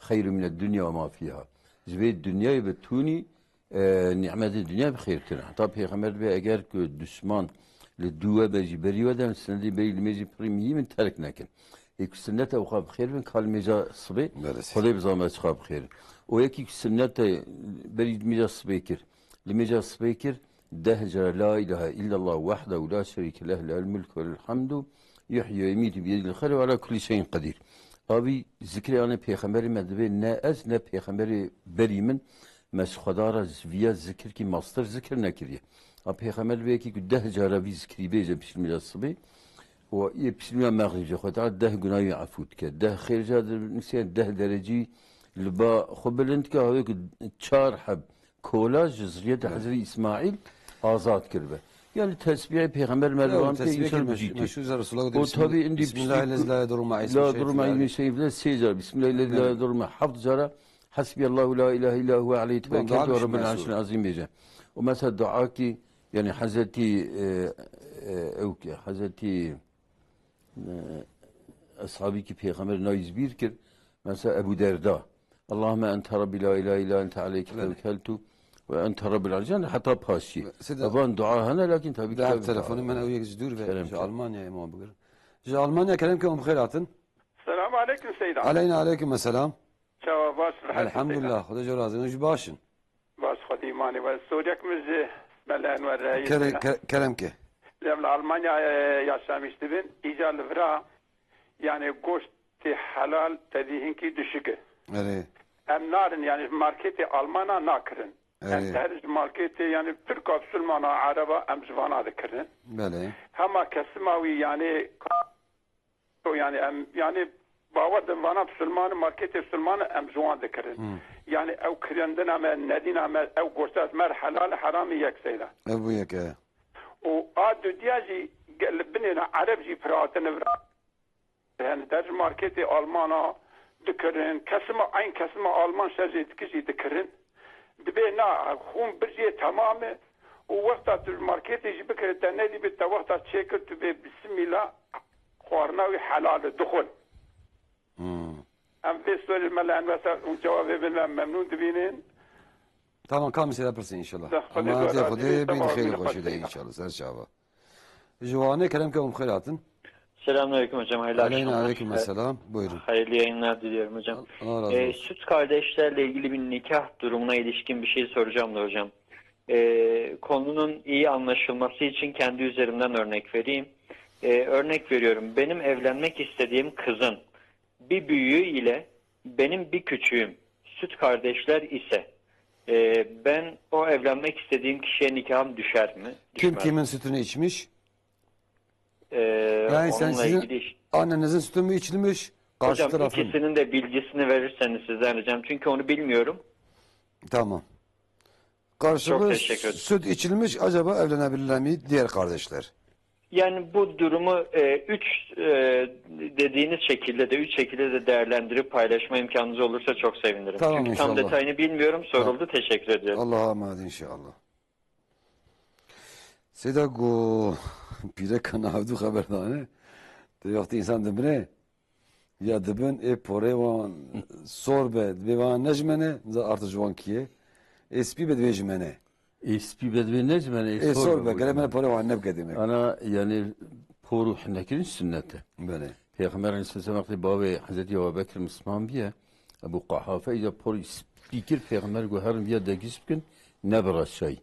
Xeyru mine dunya ve ma fiha. Ji vê dinyayê bi tûnî, e, nîmetê dinya bi xêrtir e. Heta pêxember dibe eger ku dişman li dû we be jî berî we de, sinetê berî li mêjî pirî mihî min terk nekin. Ê ku sinete û xwe bi xêr bin, ka li mêja sibê, Berê sê. Xwedê bi zame çiqa bi xêr. Û yekî ku sinete berî mêja sibê kir, li mêja sibê kir, deh cara la ilahe illallah wahdehu la şerîke leh, lehul mulku ve lehul hamdu, yuhyi ve yumîtu biyedihil xeyr ve ala kulli şeyin qedîr. Avî zikrê anê pêxemberê me divê ne ez ne pêxemberê berî min me ji Xweda re ji viya zikirkî mastir zikir nekiriye. A pêxember divê yekî ku deh cara vî zikirî bêje pişt mêja sibê. Û yê pişt mêja mexrîb jî Xweda deh gunahî efû dike. Deh xêr jî dinivîse, deh derecî li ba xwe bilind dike. Havê ku çar heb kola ji zuriyeta Hezretî Îsmaîl azad kiribe. Yani tesbîhê pêxember me li wan tê, însan bi jî tê. Û tabii indi Bismillahirrahmanirrahim. La yadurru ma'a ismihi şey'un fil ardi. Sê car. Bismillahirrahmanirrahim. Heft cara Hasbiyallahu la ilahe illa huve aleyhi tevekkeltu ve Rabbul arşil azîm bêje. Û mesela dua ki, yani Hezretî, e, e, ew ki, Hezretî, e, eshabî ki pêxember nayî zbîr kir, mesela Ebu Derda. Allahümme ente Rabbi la ilahe illa ente aleyke tevekkeltu ve ente Rabbul arşil. Yani heta paşî. Evan dua hene, lakin tabii ki telefonê min ew yek ji dûr ve ji Almanyayê ma bigir. Ji Almanya kerem ke hûn bi xêr hatin. Selamu aleyküm Seyda. Aleyna aleyküm selam. Çawa baş, rehet Elhamdülillah, Xwedê jê razî, hûn jî baş in. Baş, Xwedê îmanê we. Soriyek min ji Mela Enwer Reis. Kere-, ke-, kerem ke. Em li Almanya, e, yaşamış dibin. Îca li vira, yani goştê helal tevî hinkî düşük e. Erê. Em narin, yani marketê Almana nakirin. Em Erê. Her ji marketê, yani Tirka, Musulmana, Ereba, em ji vana dikirin. Belê. Hema kesima wî, yani O yani em, yani bawer din vana Bisilman, marketê Bisilman em ji wan dikirin. Hmm. Yani ew kirendina me, nedîna me, ew goşta ji me re helal e, heram e, yek Seyda. Ev bû yek e. Û a dudiya jî ge-, li binê ne Ereb jî pir hatine vira. Yani der ji marketê Almana dikirin, kesima, eyn kesima Alman şer jê dikir jî dikirin. Dibê na, hûn bircê temam e û wexta tu marketê jî bikire te nedî bi te wexta çêkir tu bê bismîla xwarina wî helal e, dixwin. Hmm. Em vê sorî me li envesa û cewabê bin em memnûn dibînin. Tamam, kam sêra pirsî inşallah. Emanetê Xwedê bin xêr xweşî de inşallah. Ser çava. Ji Wanê kerem ke hûn bi xêr hatin. Selamünaleyküm hocam, hayırlı akşamlar. Aleyna aleyküm selam. Buyurun. Hayırlı yayınlar diliyorum hocam. Allah razı olsun. Ee, süt kardeşlerle ilgili bir nikah durumuna ilişkin bir şey soracaktım hocam. Ee, konunun iyi anlaşılması için kendi üzerimden örnek vereyim. Ee, örnek veriyorum, benim evlenmek istediğim kızın bir büyüğü ile benim bir küçüğüm süt kardeşler ise, e, ben o evlenmek istediğim kişiye nikahım düşer mi? Kim kimin sütünü içmiş? Ee, yani sen, sizin annenizin sütü mü içilmiş? Karşı tarafın. Hocam, ikisinin de bilgisini verirseniz sizden ricam. Çünkü onu bilmiyorum. Tamam. Çok teşekkür ederim. Karşılığı süt içilmiş, acaba evlenebilirler mi diğer kardeşler? Yani bu durumu, e, üç, e, dediğiniz şekilde de, üç şekilde de değerlendirip paylaşma imkanınız olursa çok sevinirim. Tamam, inşallah. Çünkü tam detayını bilmiyorum, soruldu. Tamam. Teşekkür ediyorum. Allah'a emanet inşallah. Seyda go pîreka navdû xeber dane. Te wextî însan dimire, ya dibin, ê porê wan sor be, dibê wan nejmene, za artı ji wan kiye. Ê spî be dibê jimene. Ê spî be dibê nejmene, ê sor be, gere me porê wan nebike demek. Ana, yani, por û hinekirin sünnet e. Belê. Pêxember aleyhisselam wextê bavê Hezretî Ebu Bekir Misliman biye, Ebu Quhafe, îca porî spî kir, Pêxember got, herin viya degiş bikin, ne bi reşayî.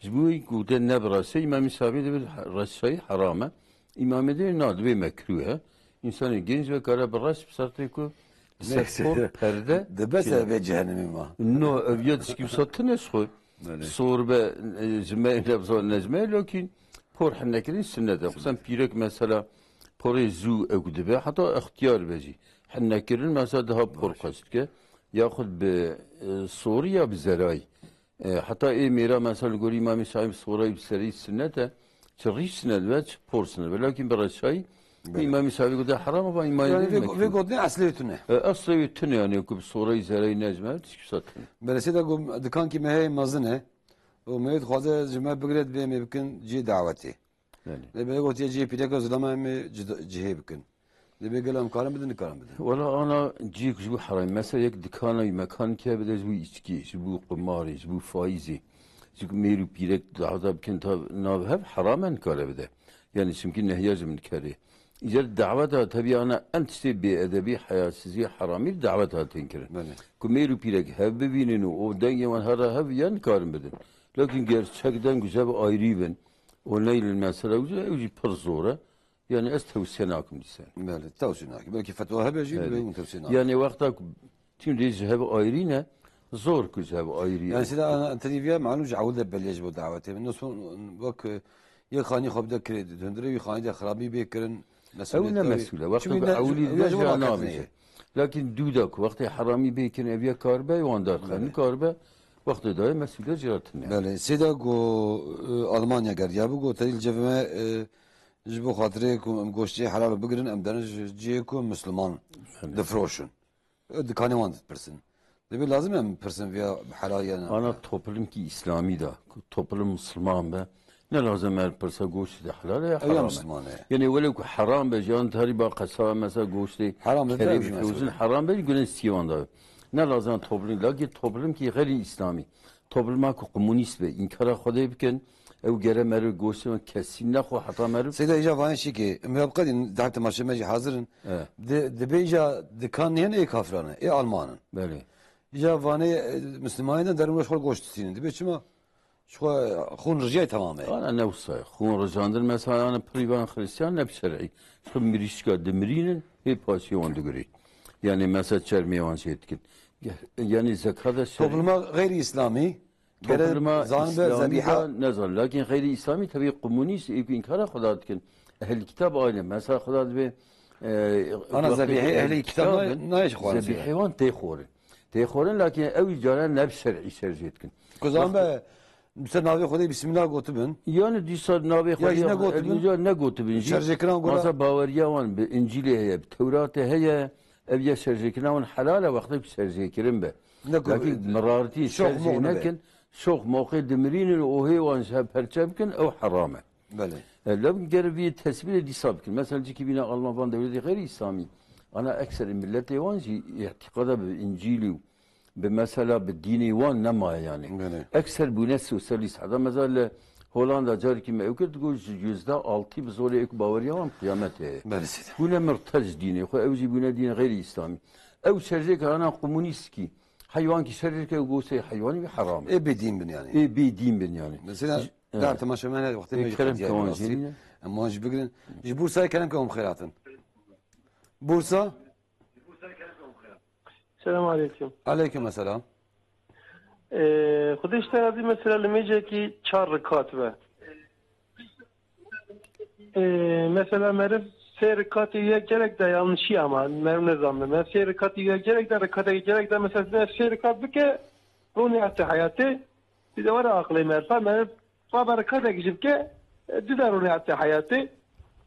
Ji bo wî gote ne bi reşayî, Îmamî Şafî dibê reşayî heram e. Îmamê dê na divê mekrûh e. Însanê genc ve kare bi reş bi sertê ku li ser Neyse. Por perde Dibe çêne. Sebebê cehennemê ma. No, ev ya tişkî wisa tune ji xwe. Belê. Sor be, e, ji me lefza necme, lakin por hene kirin sunnet e. Xusûsen pîrek mesela porê zû ew dibe, heta extiyar be jî. Hene kirin mesela daha por Baş. Qeç dike. Yaxud bi, e, sorî ya bi zerayî. E, heta ê mêra mesela li gorî Îmamê Şafî bi sorayî bi serî sunnet e. Çi rîş sunnet be, çi por sunnet be. Lakin bi reşayî Belê. Îmamê Şafî gote heram e, va îmamê Yani dê vê, vê mekrûh. Gotinê eslê tune. E, eslê wê tune yani ku bi sorayî zerayî necme, tişkî wisa tune. Belê sêda ku dikankî me heye mezin e. Û me dixwaze ji me bigire dibê em ê bikin cihê dawetê. Belê. Lê belê gotiye cihê pîreka zilama em ê cida- cihê bikin. Dibê gelo em karin bidin, nikarin bidin. Wela ana cihê ku ji bo heramî. Mesela yek dikana wî mekan ke bide ji bo îçkî, ji bo qimarê, ji bo faîzê. Ji bo mêr û pîrek daweta bikin ta nav hev heram e nikare bide. Yani çimkî nehiya ji min dikerê. Îcar daweta tebî ana en tiştê bêedebî, heyasizî, heramî daweta tên kirin. Belê. Ku mêr û pîrek hev bibînin û o dengê wan here hev ya nikarin bidin. Lakin ger çek deng û ji hev ayrî bin, û neylin mesela, ew jî pir zor e. Yani ez tewsiye nakim dîse. Belê, tewsiye nakim. Belkî fetwa hebe jî, Belê. Belê hûn tewsiye nakin. Yani wexta ku tîm dê ji hev ayrî ne, zor ku ji hev ayrî Yani ne. Sida ana tevî viya malûm ji ewil de belê ji bo dawetê. Min nasıl bak, e, yek xanî xwe bide kirê, di hundirê wî xanî de xirabî bê kirin, Ew ne mesuliyet mesûl e. Wexta Çimkî ku de- ewilî ew de ji bo ya raketinê nabêje. Ye. Lakin dû da ku wextê heramî bê kirin, ev ya karibe, wan derxin Belê. Karibe, wextê dayê mesûliyet ji ra tune. Belê. Sêda ku, e, Almanya gerdiya bû, ku tevî li cevime, e, Ji bo xatirê ku em goştê helal bigirin, em derin ji cihê ku Misliman Belê. Difroşin. Ew dikanê wan dipirsin. Dibê lazim em pirsin viya helal ya ne? Ana toplumkî îslamî de, ku toplum Misliman be, ne lazim em pirsa goştê de helal e ya Ew ya heram e. Misliman e. Yani wele ku heram be, jiyan tarî ba qesaba mesela goştê Heram be, kerê ew jî bifrozin, mesûl e. Heram be, gune sîwan da. Ne lazim toplum, lakin toplumkî xeyrî îslamî. Topluma ku komûnîst be, înkara Xwedê bikin, ew gere meriv goştê me kesî nexwe heta meriv. Seyda îja vanê şikê, em ya biqedîn, deh temaşe me jî hazir in. Evet. Di, dibê îja dikan nihên ê kafiran e, ê Alman in. Belê. Îja vanê, e, Mislimanê de derin weş xwe goşt distînin. Dibê çima? Ji xwe xûn rijiyay temam e. Ana ne wisa ye. Xûn rijandin mesela, ana pirî van Xristiyan ne bi şer'î. Ji xwe mirîşka dimirînin, hê paşê wan digurî. Yani mesela çermê wan şey dikin. Yani zekat da şer'î. Topluma xeyrî îslamî, Topluma gere zanbe zebîha. Ne zan. Lakin xeyrî îslamî tabii komûnîst, ê ku înkara Xweda dikin. Ehl kitab aynı. Mesela Xweda dibê, e, Ana wextê zebîhê ehl ehlî kitab kitab in, nayê ji xwarin zebîhê wan tê xwarin. Tê xwarin, lakin ew îcara ne bi şer'î şerjê dikin. Ku zanbe, Wextê bi ser navê Xwedê Bismillah gotibin. Yani dîsa navê Ya Xwedê jî ya negotibin. Xwedê ya negotibin jî. Şerjêkiran gora. Masa baweriya wan bi Încîlê heye, bi Tewratê heye, ev ya şerjêkirina wan helal e, wextê bi şerjêkirin be. Ne ku- Lakin mirartî şox şerjê moq nebe. Nekin, şox moqê dimirînin û hê wan ji hev perçe bikin, ew heram e. Belê. E, lewin ger vî tesbîrê dîsa bikin. Mesela cikî bîna Alman van dewletê xeyrî îslamî. Ana ekserê milletê wan jî îtîqada bi Încîlî û bi mesela bi dînê wan nemaye yani. Belê. Ekser bûne sosyalîst. Heta mesela li Holanda carekî me ew kir, digot ji yüzde altı bi zorê êk baweriya wan qiyamet heye. Belê seyda. Bûne mirted ji dînê xwe, ew jî bûne dîn xeyrî îslamî. Ew şerjê ke ana komûnîstkî, heywankî şerjê ke û gosê heywanî wî heram e. Ê bêdîn bin yani. Ê bêdîn bin yani. Mesela, Ji- dar Evet. temaşe me ne wextê Ê me jî kerem qediya ke wan rastî. Jî ne? Em wan jî bigirin. Ji Bursayê kerem ke hûn xêratin. Bursa? Selam aleyküm. Aleyküm selam. Ee, Xwedê ji te razî, mesela li mêcekî çar rikat be. Ee, mesela meriv sê rikatê yek gerek de yanlışî ama meriv nezanme. Meriv sê rikatê yek gerek de, rikateke gerek de mesela sê rikat bike, ronê heta heyatê, bir de were aqilê meriv. Meriv Baba rekatek jî bike, e, dide rûnê heta heyatê.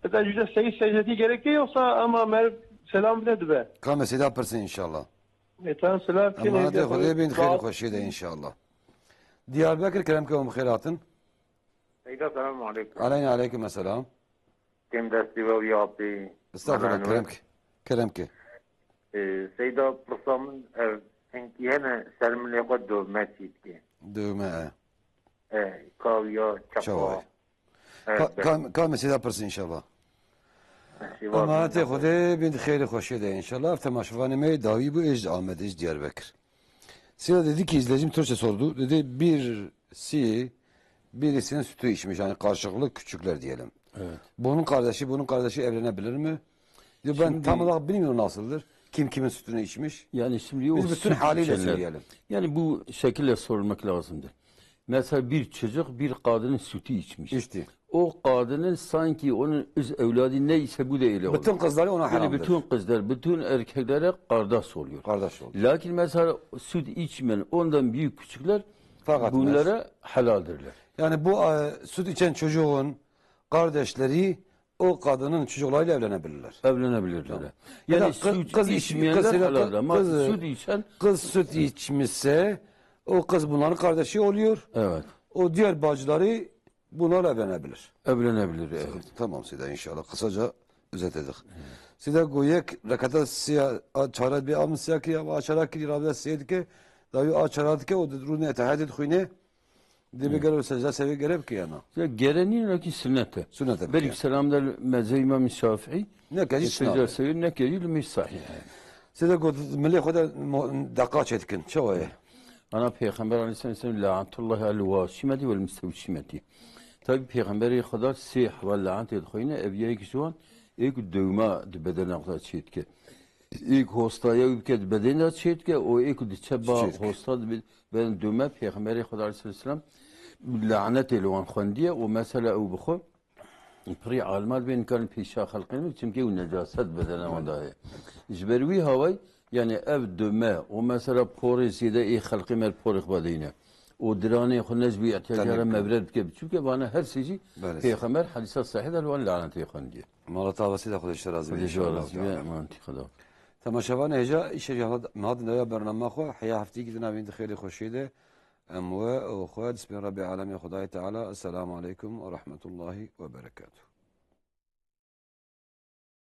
Heta jûde seyî secdetî gerek tê, yoksa ama meriv selam bide dibe? Ka mesêda pirsin inşallah. E, tamam, selam. Emanetê Xwedê bin, xêr xweşiyê de inşallah. Diyarbekir, kerem ke hûn bi xêr hatin. Seyda, selamu aleykum. Aleyna aleykum selam. Têm destî we û ya apê. Estağfurullah, kerem ke. Kerem ke. E, Seyda, pirsa min ev, hinkî hene ser milê xwe dövme çî dike. Dövme, e. E, kawiya, çapa. Çawa ye? E, Ka-, be- ka-, ka mesêda pirsin inşallah. Şiva Emanetê bin Xwedê bin xêrê xweşiyê de inşallah. Ev temaşevanê me dawî bû, ê ji Amedê, ji Diyarbekir. Sira dedikî izleyicim Türkçe sordu. Dedi, bir si, birisi sütü içmiş, yani karşılıklı küçükler diyelim. Evet. Bunun kardeşi, bunun kardeşi evlenebilir mi? Diyor, ben Şimdi tam olarak bilmiyorum nasıldır. Kim kimin sütünü içmiş. Yani şimdi o Biz bütün süt haliyle içenler. söyleyelim. Yani bu şekilde sormak lazımdır. Mesela bir çocuk bir kadının sütü içmiş. İçti. O kadının sanki onun öz evladı neyse bu da öyle olur. Bütün kızları ona Yani haramdır. bütün kızlar, bütün erkeklere kardeş oluyor. Kardeş oldu. Lakin mesela süt içmeyen, ondan büyük küçükler Fark etmez. bunlara helaldirler. Yani bu e, süt içen çocuğun kardeşleri o kadının çocuklarıyla evlenebilirler. Evlenebilirler. Tamam. Yani Ya da kı- süt kız iç- içmeyenler kız- helal ama kız- süt içen Kız süt içmişse o kız bunların kardeşi oluyor. Evet. O diğer bacıları bunlarla evlenebilir. Evlenebilir, evet. Tamam Seyda, inşallah. Kısaca özetledik. Seyda, go yek rekata siya a çarat bir amın siya ki ya a çarat ki rabda seyir ke da yo a çarat ke o rune tehadet xuyne. Dê bi gelo secde sevê gere bike ya na? Ya gere nîne, lakîn sünnet e. Sünnet e. Belkî selam der mezheb Îmam Şafîî. Ne kecî Secde sevê ne kecî li me sahîh e. Sede got milê xwe de mo- deqa çêdikin. Çawa ye? Ana Pêxember aleyhisselam lanetullahi el waşimeti vel mustewşimeti. Tabi Pêxemberê Xweda sê hewal lanetê dixwîne, ev yek ji wan ê ku dewma di bedena xwe de çêdike. Ê ku hostaya wî bike di bedenê de çêdike û ê ku diçe ba Çêdike. hosta dibe ben dome Pêxemberê Xweda aleyhisselam lanetê li wan xwendiye û mesela ew bi xwe pirî alima dibê nikarin pêşa xelqê min, çimkî ew necaset bedene wan de heye. Ji ber wî hawayî, yani ev dome û mesela porê zêde ê xelqê me porê xwe deyne û diranê xwe ne ji wî ihtiyaca re Tenê mevred bike biçûke, vana her sê jî Belê. Pêxember hedîsa sehîh de li wan lanetê xwendiye. Mala te ava Seyda, Xwedê ji te razî be, Xwedê ji we inşallah razî be, teala. Eman tî Xweda. Temaşevanê hêja, îşe jî hat, me hatin dawiya bernama xwe, heya heftîkî di navên di xêrê xweşiyê de, em we û xwe dispên Rebbê alemê Xwedayê Teala. Esselamu aleykum ve rahmetullahi ve berekatuhu.